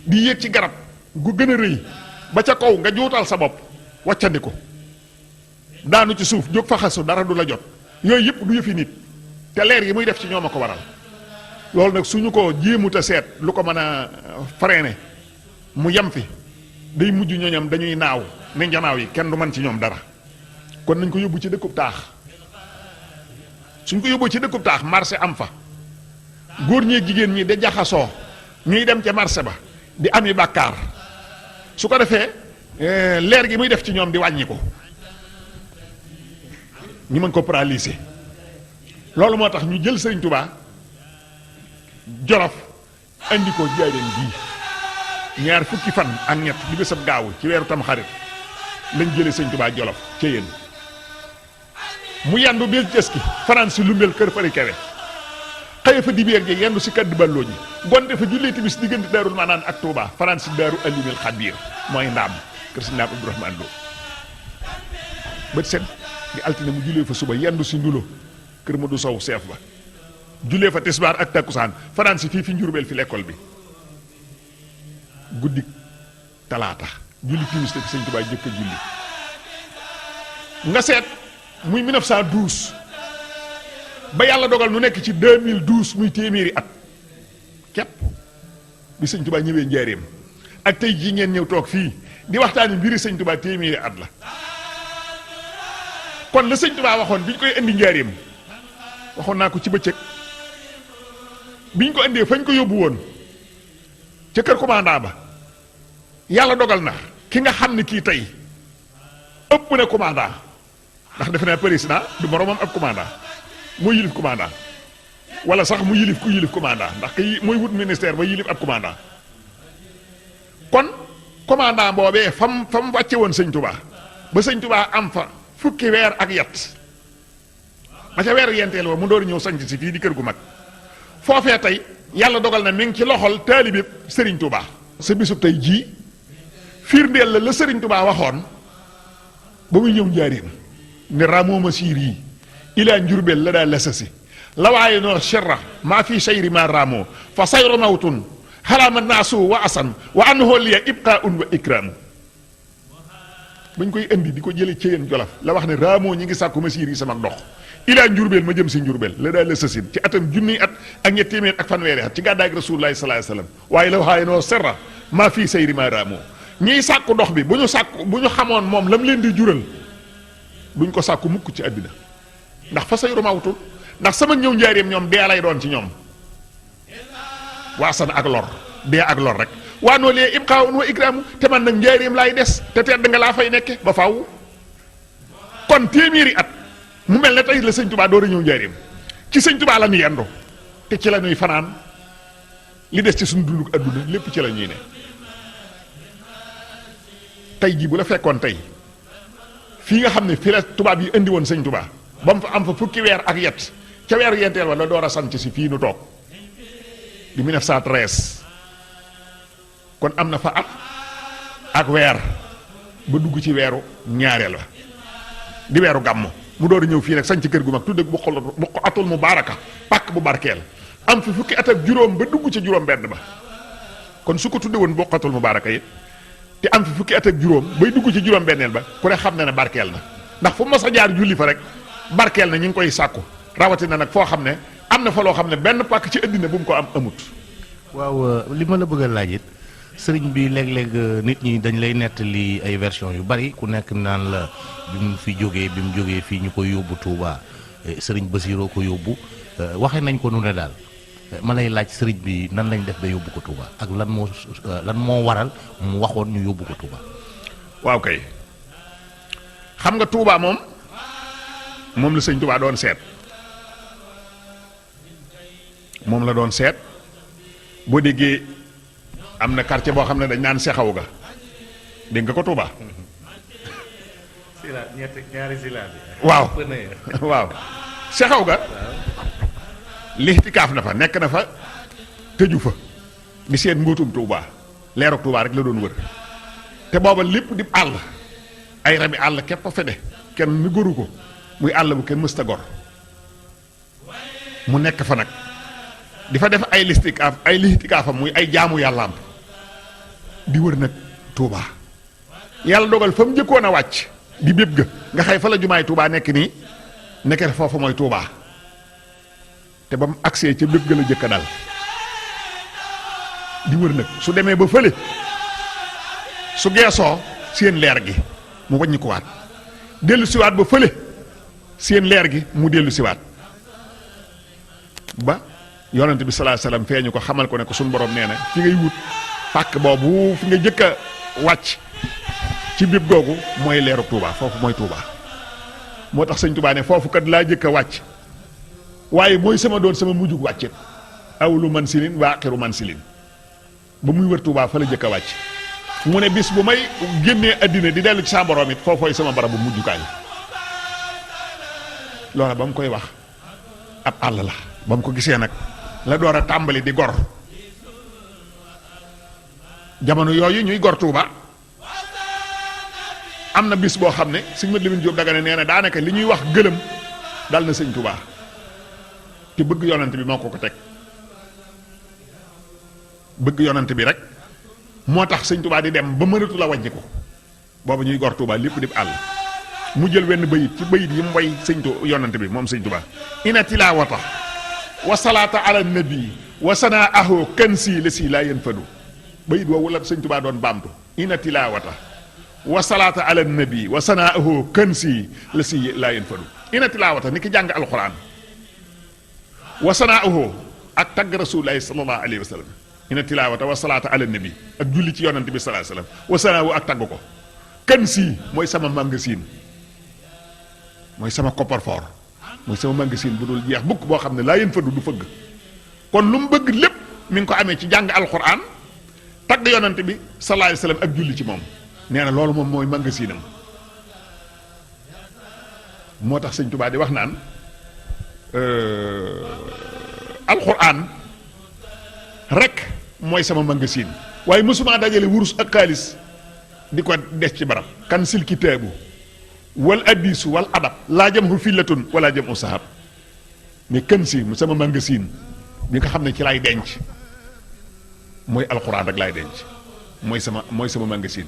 di yéeg ci garab gu gën a rëy ba ca kaw nga juutal sa bopp waccandi ko daanu ci suuf jóg fa xasu dara du la jot yooyu yëpp du yëfi nit te leer yi muy def ci ñoom a ko waral loolu nag suñu ko jéemut a seet lu ko mën a freiné mu yem fi day mujj ñooñam dañuy naaw ne njanaaw yi kenn du mën ci ñoom dara kon nañ ko yóbbu ci dëkkub taax suñ ko yóbbu ci dëkkub taax marché am fa góor ñee jigéen ñi de jaxasoo ñuy dem ca marché ba di ami bàkkaar su ko defee leer gi muy def ci ñoom di wàññi ko ñu mën ko paralyser loolu moo tax ñu jël Sëriñ Tuubaa Jolof andi ko Njaaréem bii ñaar fukki fan ak ñett di bésab gaawu ci weeru Tamxarit lañ jëlee Sëriñ Tuubaa Jolof ca yéen mu yendu bés jës ki fanaan si lumbel kër fari kewe xëye fa dibeer ji yendu si kaddu balloo ji gonte fa jullee timis diggante daarul manaan ak Touba fanaan si daaru alimil xabiir mooy ndaam kër si ndaam Abdourahmane Lo bët set di altine mu julee fa suba yendu si ndulo kër ma du sow seef ba julee fa tisbaar ak takkusaan fanaan si fii fi Njurbel fi l'école bi guddi talaata julli timis la fi sëñ Tuubaa jëkk a julli nga seet muy 1912 ba yàlla dogal nu nekk ci 2012 muy téeméeri at képp bi sëñ Tuubaa ñëwee njaareem ak tey jii ngeen ñëw toog fii di waxtaani mbiri sëñ Tuubaa téeméeri at la kon la sëñ Tuubaa waxoon bi ñu koy indi njaareem waxoon naa ko ci bëccëg bi ñu ko indee fañ ko yóbbu woon ca kër commandant ba yàlla dogal na ki nga xam ne kii tey ëpp na commandant ndax defe naa président du moromam ab commandant moo yilif commandant wala sax mu yilif ku yilif commandant ndax kay mooy wut ministère ba yilif ab commandant kon commandant boobee fam wàcce woon sëñ Tuubaa ba sëñ Tuubaa am fa fukki weer ak yat ba ca weeru yenteel wa mu door ñëw sanc si fii di kër gu mag foofee tey yàlla dogal na mi ngi ci loxol taalibe sëriñ Tuubaa sa bisub tey jii firndeel la sëriñ Tuubaa waxoon ba muy ñëw njaareem ne ramooma siir yi ilaa Njurbel la daal lasasi la waaye noo sherra maa fi sayri ma ramo fa sayru mawtun xalaama naasu wa asan wa annahu liya ibqaun wa ikraam bañ koy indi di ko jële ci yéen Jolof la wax ne raamoo ñi ngi sàkku ma siir yi sama dox ilaa Njurbel ma jëm si Njurbel la daal lasasin ci atam junniy at ak ñetti téeméer ak fanweeri at ci gàddaay Rasulullaahi sallallaahu alayhi wa sallam waaye la waaye noo sherra maa fi sayri ma ramo ñiy sàkku dox bi bu ñu xamoon moom lam leen di jural duñ ko sàkku mukk ci àddina ndax fa sayru mawtu ndax sama ñëw njaareem ñoom dee lay doon ci ñoom waasan ak lor dee ak lor rek waa noo lee ibqaawun wa ikraamu te man nag njaareem laay des te tedd nga laa fay nekke ba faaw kon téeméeri at mu mel ne tey la sëñ Tuubaa door a ñëw njaareem ci sëñ Tuubaa la ñu yendu te ci la ñuy fanaan li des ci suñu dunduk àdduna lépp ci la ñuy ne tey jii bu la fekkoon tey fii nga xam ne fii la tubaab yi indi woon sëñ Tuubaa ba mu fa am fa fukki weer ak yet ca weeru yenteel wala door a sant si fii nu toog di 1913 kon am na fa at ak weer ba dugg ci weeru ñaareel wa di weeru gàmmu mu door a ñëw fii nag sañ ci kër gu mag tudde bu ko atul mu baaraka pàkk bu barkeel am fi fukki at ak juróom ba dugg ci juróom benn ba kon su ko tudde woon bokkatul mu baaraka yi te am fi fukki at ak juróom bay dugg ci juróom benneel ba ku ne xam na ne barkeel na ndax fu mas a jaar julli fa rek barkeel na ñu ngi koy sàkku rawatina nag foo xam ne am na fa loo xam ne benn pàkk ci àddina bu mu ko am amut. waaw li ma la bëgg a laaj it sëriñ bi léeg-léeg nit ñi dañ lay nettali ay version yu bari ku nekk naan la bi mu fi jógee bi mu jógee fii ñu koy yóbbu Touba sëriñ Basiroo ko yóbbu waxe nañ ko nu ne daal ma lay laaj sëriñ bi nan lañ def ba yóbbu ko Touba ak lan moo waral mu waxoon ñu yóbbu ko Touba. waaw kay xam nga Touba moom la sëñ Touba doon seet moom la doon seet boo déggee am na quartier boo xam ne dañ naan sexaw ga dégg nga ko Touba. ñaari sila bi. waaw waaw sexaw ga lixtikaaf na fa nekk na fa tëju fa di seen mbóotum Touba leeruk Touba rek la doon wër te booba lépp di àll ay rabi àll képp a fede kenn mi goru ko muy àll bu kenn mësta gor mu nekk fa nag di fa def ay lixtikaafam muy ay jaamu yàllaam di wër nag Touba yàlla dogal fa mu njëkkoon a wàcc di bépp ga nga xëy fa la jumaay Touba nekk nii nekk foofu mooy Touba te ba mu agsee ca bépp ga la jëkk a dal di wër nag su demee ba fële su geesoo seen leer gi mu wàññi ko waat dellu siwaat ba fële seen leer gi mu dellu siwaat ba yonent bi sallallahu alayhi wasallam feeñu ko xamal ko ne ko suñu borom nee na fi ngay wut pàkk boobu fi nga jëkk a wàcc ci bépp googu mooy leeru Touba foofu mooy Touba moo tax sëñ Touba ne foofu kat laa jëkk a wàcc waaye mooy sama mujjug wàccet awlu mansilin wa axiru mansilin ba muy wër Touba fa la jëkk a wàcc mu ne bis bu may génnee addina di dellu ci sa borom it foofooy sama barabu mujjukaay loola ba mu koy wax ab àll la ba mu ko gisee nag la door a tàmbali di gor jamono yooyu ñuy gor Touba am na bis boo xam ne sëñ Mat Lamin Jóob Dagana nee na daanaka li ñuy wax gëlëm dal na sëñ Tuubaa te bëgg yonent bi moo ko teg bëgg yonent bi rek moo tax sëñ Tuubaa di dem ba mënatu la wàññi ko boobu ñuy gor Tuubaa lépp di àll mu jël wenn bayit ci bayit yi mu way yonent bi moom sëñ Tuubaa ina tilaawata wa salaata ala nabi wa sanaa ahoo kan sii la sii laa yéen fadu bayit woowu la sëñ Tuubaa doon baamtu ina tilaawata wa salaata ala nabi wa sanaa ahoo kan sii la sii laa yéen fadu ina tilaawata ni ki jàng alquran wa sanaa ahoo ak tagg rasulullahi sallallahu alayhi wa sallam ina tilaawata wa salaata ala nabi ak julli ci yonent bi sallallahu alayhi wa sallam wa sanaa ahoo ak tagg ko kan sii mooy sama magasin mooy sama coffre-fort mooy sama magasin bu dul jeex bukk boo xam ne laa yéen fadu du fëgg kon lu mu bëgg lépp mi ngi ko amee ci jàng alquran tagg yonent bi sallallahu alayhi wa sallam ak julli ci moom nee na loolu moom mooy magasinam moo tax sëñ Tuubaa di wax naan alquran rek mooy sama magasin waaye mësuma dajale wurus ak xaalis di ko des ci barab kan sil kitaabu wal addisu wal adab laa jam hu fillatun wala jam u sahab mais kan si sama magasin bi nga xam ne ci lay denc mooy alxuraan rek laay denc mooy sama magasin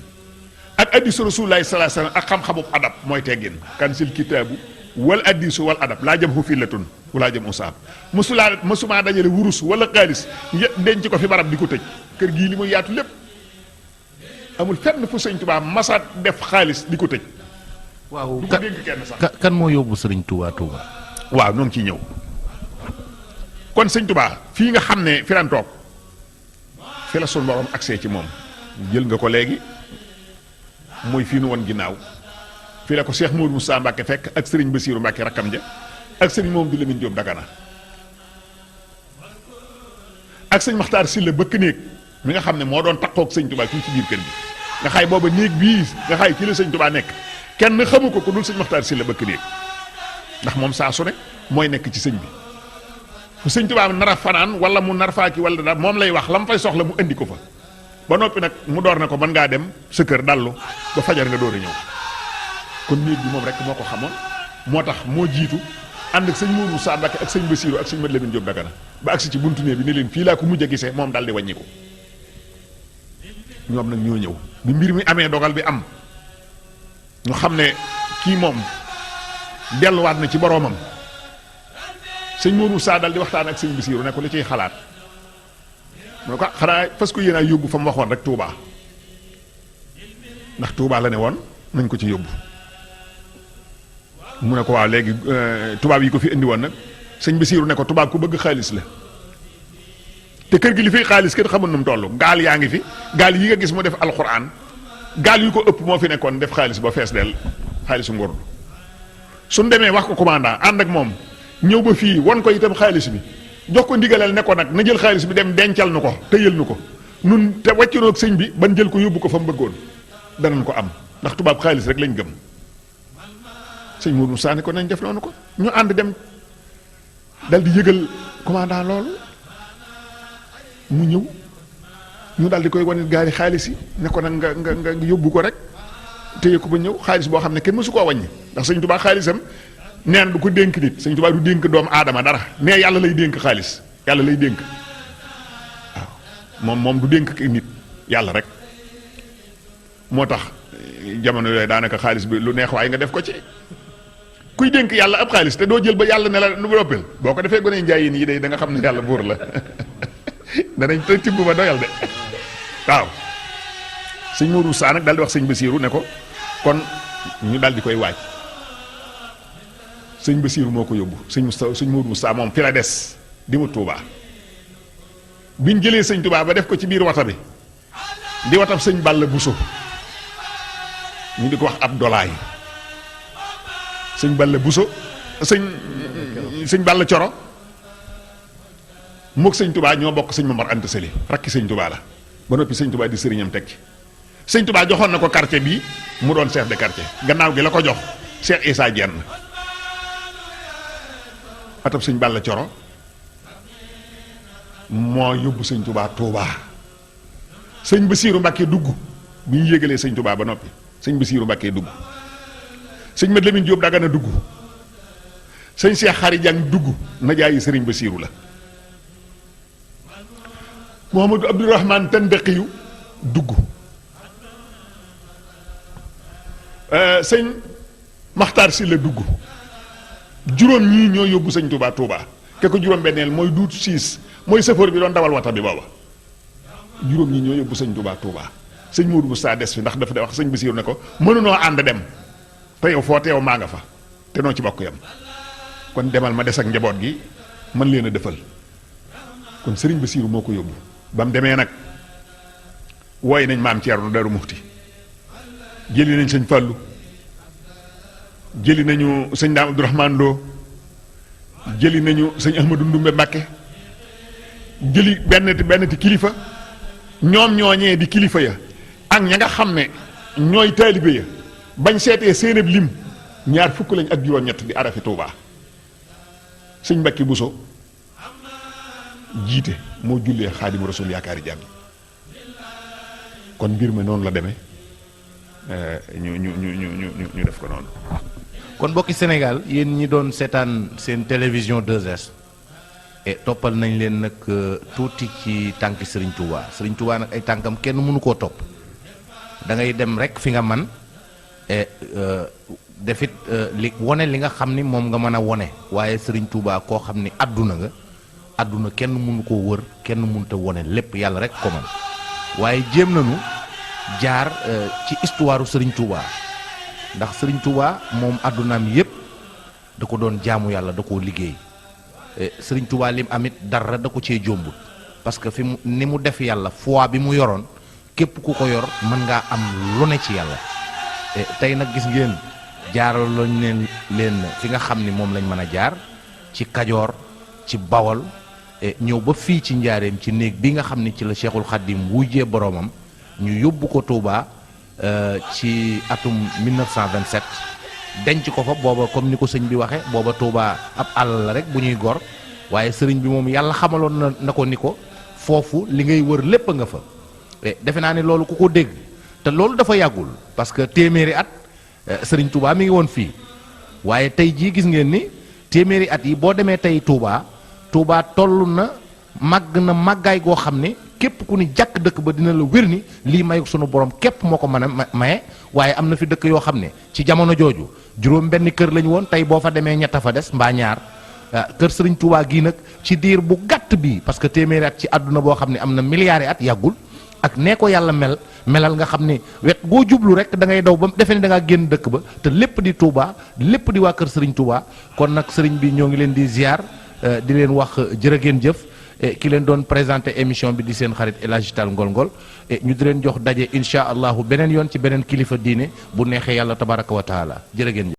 ak addisu rasulullahi sallallahu alayhi wasallam ak xam-xamu adab mooy teggin kan sil kitaabu wal addisu wal adab laa jam hu fillatun wala jam u sahab mësumaa dajale wurus wala xaalis denc ko fi barab di ko tëj kër gii li muy yaatu lépp amul fenn fu sëñ Tuubaa masaat def xaalis di ko tëj. waaw du ko dénk kenn sax. kan moo yóbbu sëriñ Touba Touba. waaw ñoo ngi ciy ñëw kon sëñ Touba fii nga xam ne fi lan toog fi la sunu borom accès ci moom jël nga ko léegi mooy fii nu woon ginnaaw fii la ko Cheikh Mourou Moussa Mbacke fekk ak sëriñ Bassirou Mbacke rakkam ja ak sëriñ moom di Lamine Diop Dagana ak sëñ Makhtar Sylla bëkk néeg mi nga xam ne moo doon takkook sëñ Touba fii ci biir kër gi nga xay booba néeg bii nga xay ci la sëñ Touba nekk kenn xamu ko ku dul sëñ Makhtar Sylla bëkk néeg ndax moom saa su ne mooy nekk ci sëñ bi fu sëñ Touba nar a fanaan wala mu nar faa ki wala daal moom lay wax la mu fay soxla mu indi ko fa ba noppi nag mu door na ko mën ngaa dem sa kër dallu ba fajar nga door a ñëw kon néeg bi moom rek moo ko xamoon moo tax moo jiitu ànd ak sëñ Mourou Moussa Mbacke ak sëñ Bassirou ak sëñ Mat Lamine Diop Dagana ba agsi ci buntu néeg bi ne leen fii laa ko mujj a gisee moom daal di wàññiku ñoom nag ñoo ñëw bi mbir mi amee dogal bi am ñu xam ne kii moom delluwaat na ci boroomam sëñ Mourou Moussa daal di waxtaan ak sëñ Bassirou ne ko li ciy xalaat mu ne ko xanaa fas ko yéen a yóbbu fa mu waxoon rek Touba ndax Touba la ne woon nañ ko ci yóbbu mu ne ko waaw léegi tubaab yi ko fi indi woon nag sëñ Bassirou ne ko tubaab ku bëgg xaalis la te kër gi li fiy xaalis kenn xamul nu mu toll gaal yaa ngi fi gaal yi nga gis mu def alxuraan gaal yu ko ëpp moo fi nekkoon def xaalis ba fees del xaalisu ngor suñ demee wax ko commandant ànd ak moom ñëw ba fii won ko itam xaalis bi jox ko ndigalal ne ko nag na jël xaalis bi dem dencal nu ko tëyal nu ko nun te wàccunoog sëñ bi ban jël ko yóbbu ko fa mu bëggoon danañ ko am ndax tubaab xaalis rek lañ gëm sëñ Mourou Moussa ne ko nañ def noonu ko ñu ànd dem dal di yëgal commandant loolu mu ñëw ñu daal di koy wane gaari xaalis yi ne ko nag nga yóbbu ko rek téye ko ba ñëw xaalis boo xam ne kenn mësu koo wàññi ndax sëñ Tuubaa xaalisam nee na du ko dénk nit sëñ Tuubaa du dénk doomu aadama dara mais yàlla lay dénk xaalis yàlla lay dénk waaw moom du dénk nit yàlla rek moo tax jamono yooyu daanaka xaalis bi lu neex waaye nga def ko ci kuy dénk yàlla ab xaalis te doo jël ba yàlla ne la nu roppel boo ko defee gone njaay yi day da nga xam ne yàlla buur la danañ te tibb ba doyal de waaw sëñ Mourou Moussa nag daal di wax sëñ Bassirou ne ko kon ñu daal di koy waaj sëñ Bassirou moo ko yóbbu sëñ Mourou Moussa moom fi la des di mu Touba biñ jëlee sëñ Touba ba def ko ci biir wata bi di watab sëñ Balla Bousso ñu di ko wax ab dolaay sëñ Balla Bousso sëñ Balla Coro mook sëñ Touba ñoo bokk sëñ Momar Anta Sali rakki sëñ Touba la ba noppi sëñ Touba di sëriñam teg ci sëñ Touba joxoon na ko quartier bii mu doon chef de quartier gannaaw gi la ko jox Cheikh Issa Diène atab sëñ Balla Coro moo yóbbu sëñ Touba sëñ Bassirou Mbacke dugg bi ñu yégalee sëñ Touba ba noppi sëñ Bassirou Mbacké dugg sëñ Mat Lamine Diop Dagana dugg sëñ Cheikh Xari Jang dugg najaayi sëriñ Bassirou la Mouhamadou Abdourahmane Tandaqiyu dugg sëñ Maxtaar Si la dugg juróom ñii ñoo yóbbu sëñ Touba Touba ke ko juróom benneel mooy duut siis mooy sëfoor bi doon dawal wata bi booba juróom ñii ñoo yóbbu sëñ Touba Touba sëñ Modou Moussa des fi ndax dafa de wax sëñ Bassirou ne ko mënunoo ànd dem te yow foo teew maa nga fa te noo ci bokk yam kon demal ma des ak njaboot gi mën leen a defal kon sëriñ Bassirou moo ko yóbbu ba mu demee nag wooy nañ maam Thierno Darou Mouhty jëli nañ sëñ Fallou jëli nañu sëñ Daam Abdourahmane Lo jëli nañu sëñ Ahmadou Ndumbe Mbacké jëli benn ti kilifa ñoom ñooñee di kilifa ya ak ña nga xam ne ñooy taalibe ya bañ seetee seenab lim ñaar fukk lañ ak juróom-ñett di arafi Touba sëñ Mbacké Bousso jiite moo jullee Xaadimu Rasuul yaakaari jàmm kon mbir mi noonu la demee ñu def ko noonu. kon mbokki Sénégal yéen ñi doon seetaan seen télévision 2S toppal nañ leen nag tuuti ci tànki Serigne Touba Serigne Touba nag ay tànkam kenn mënu koo topp da ngay dem rek fi nga man defit li wone li nga xam ni moom nga mën a wone waaye Serigne Touba koo xam ni àdduna kenn mënu koo wër kenn mënut a wone lépp yàlla rek ko man waaye jéem nañu jaar ci histoire Serigne Touba ndax Serigne Touba moom àddunaam yépp da ko doon jaamu yàlla da koo liggéey Serigne Touba lim amit dara da ko cee jombut parce que fi mu ni mu def yàlla foi bi mu yoroon képp ku ko yor mën ngaa am lu ne ci yàlla tey nag gis ngeen jaaral lañ leen fi nga xam ni moom lañ mën a jaar ci Kajoor ci Bawol ñëw ba fii ci njaareem ci néeg bi nga xam ni ci la Cheikhul Khadim wujjee boromam ñu yóbbu ko Touba ci atum 1927 denc ko fa booba comme ni ko sëñ bi waxe booba Touba ab àll la rek bu ñuy gor waaye sëriñ bi moom yàlla xamaloon na ko ni ko foofu li ngay wër lépp a nga fa defe naa ne loolu ku ko dégg te loolu dafa yàggul parce que téeméeri at sëriñ Touba mi ngi woon fii waaye tey jii gis ngeen ni téeméeri at yi boo demee tey Touba toll na màggaay goo xam ne képp ku ni jàkk dëkk ba dina la wér ni lii may sunu borom képp moo ko mën a maye waaye am na fi dëkk yoo xam ne ci jamono jooju juróom benn kër lañu woon tey boo fa demee ñett fa des mbaa ñaar kër Serigne Touba gii nag ci diir bu gàtt bii parce que téeméeri at ci àdduna boo xam ne am na milliards at yàggul ak nee ko yàlla melal nga xam ne wet goo jublu rek da ngay daw ba defe ne da ngaa génn dëkk ba te lépp di Touba lépp di waa kër Serigne Touba kon nag Serigne bi ñoo ngi leen di ziar di leen wax jërë ngeen jëf ki leen doon présenté émission bi di seen xarit El Hadji Tall Ngol Ngol ñu di leen jox daje incha allahu beneen yoon ci beneen kilifa diine bu neexee yàlla tabaraka wa taala jërë ngeen jëf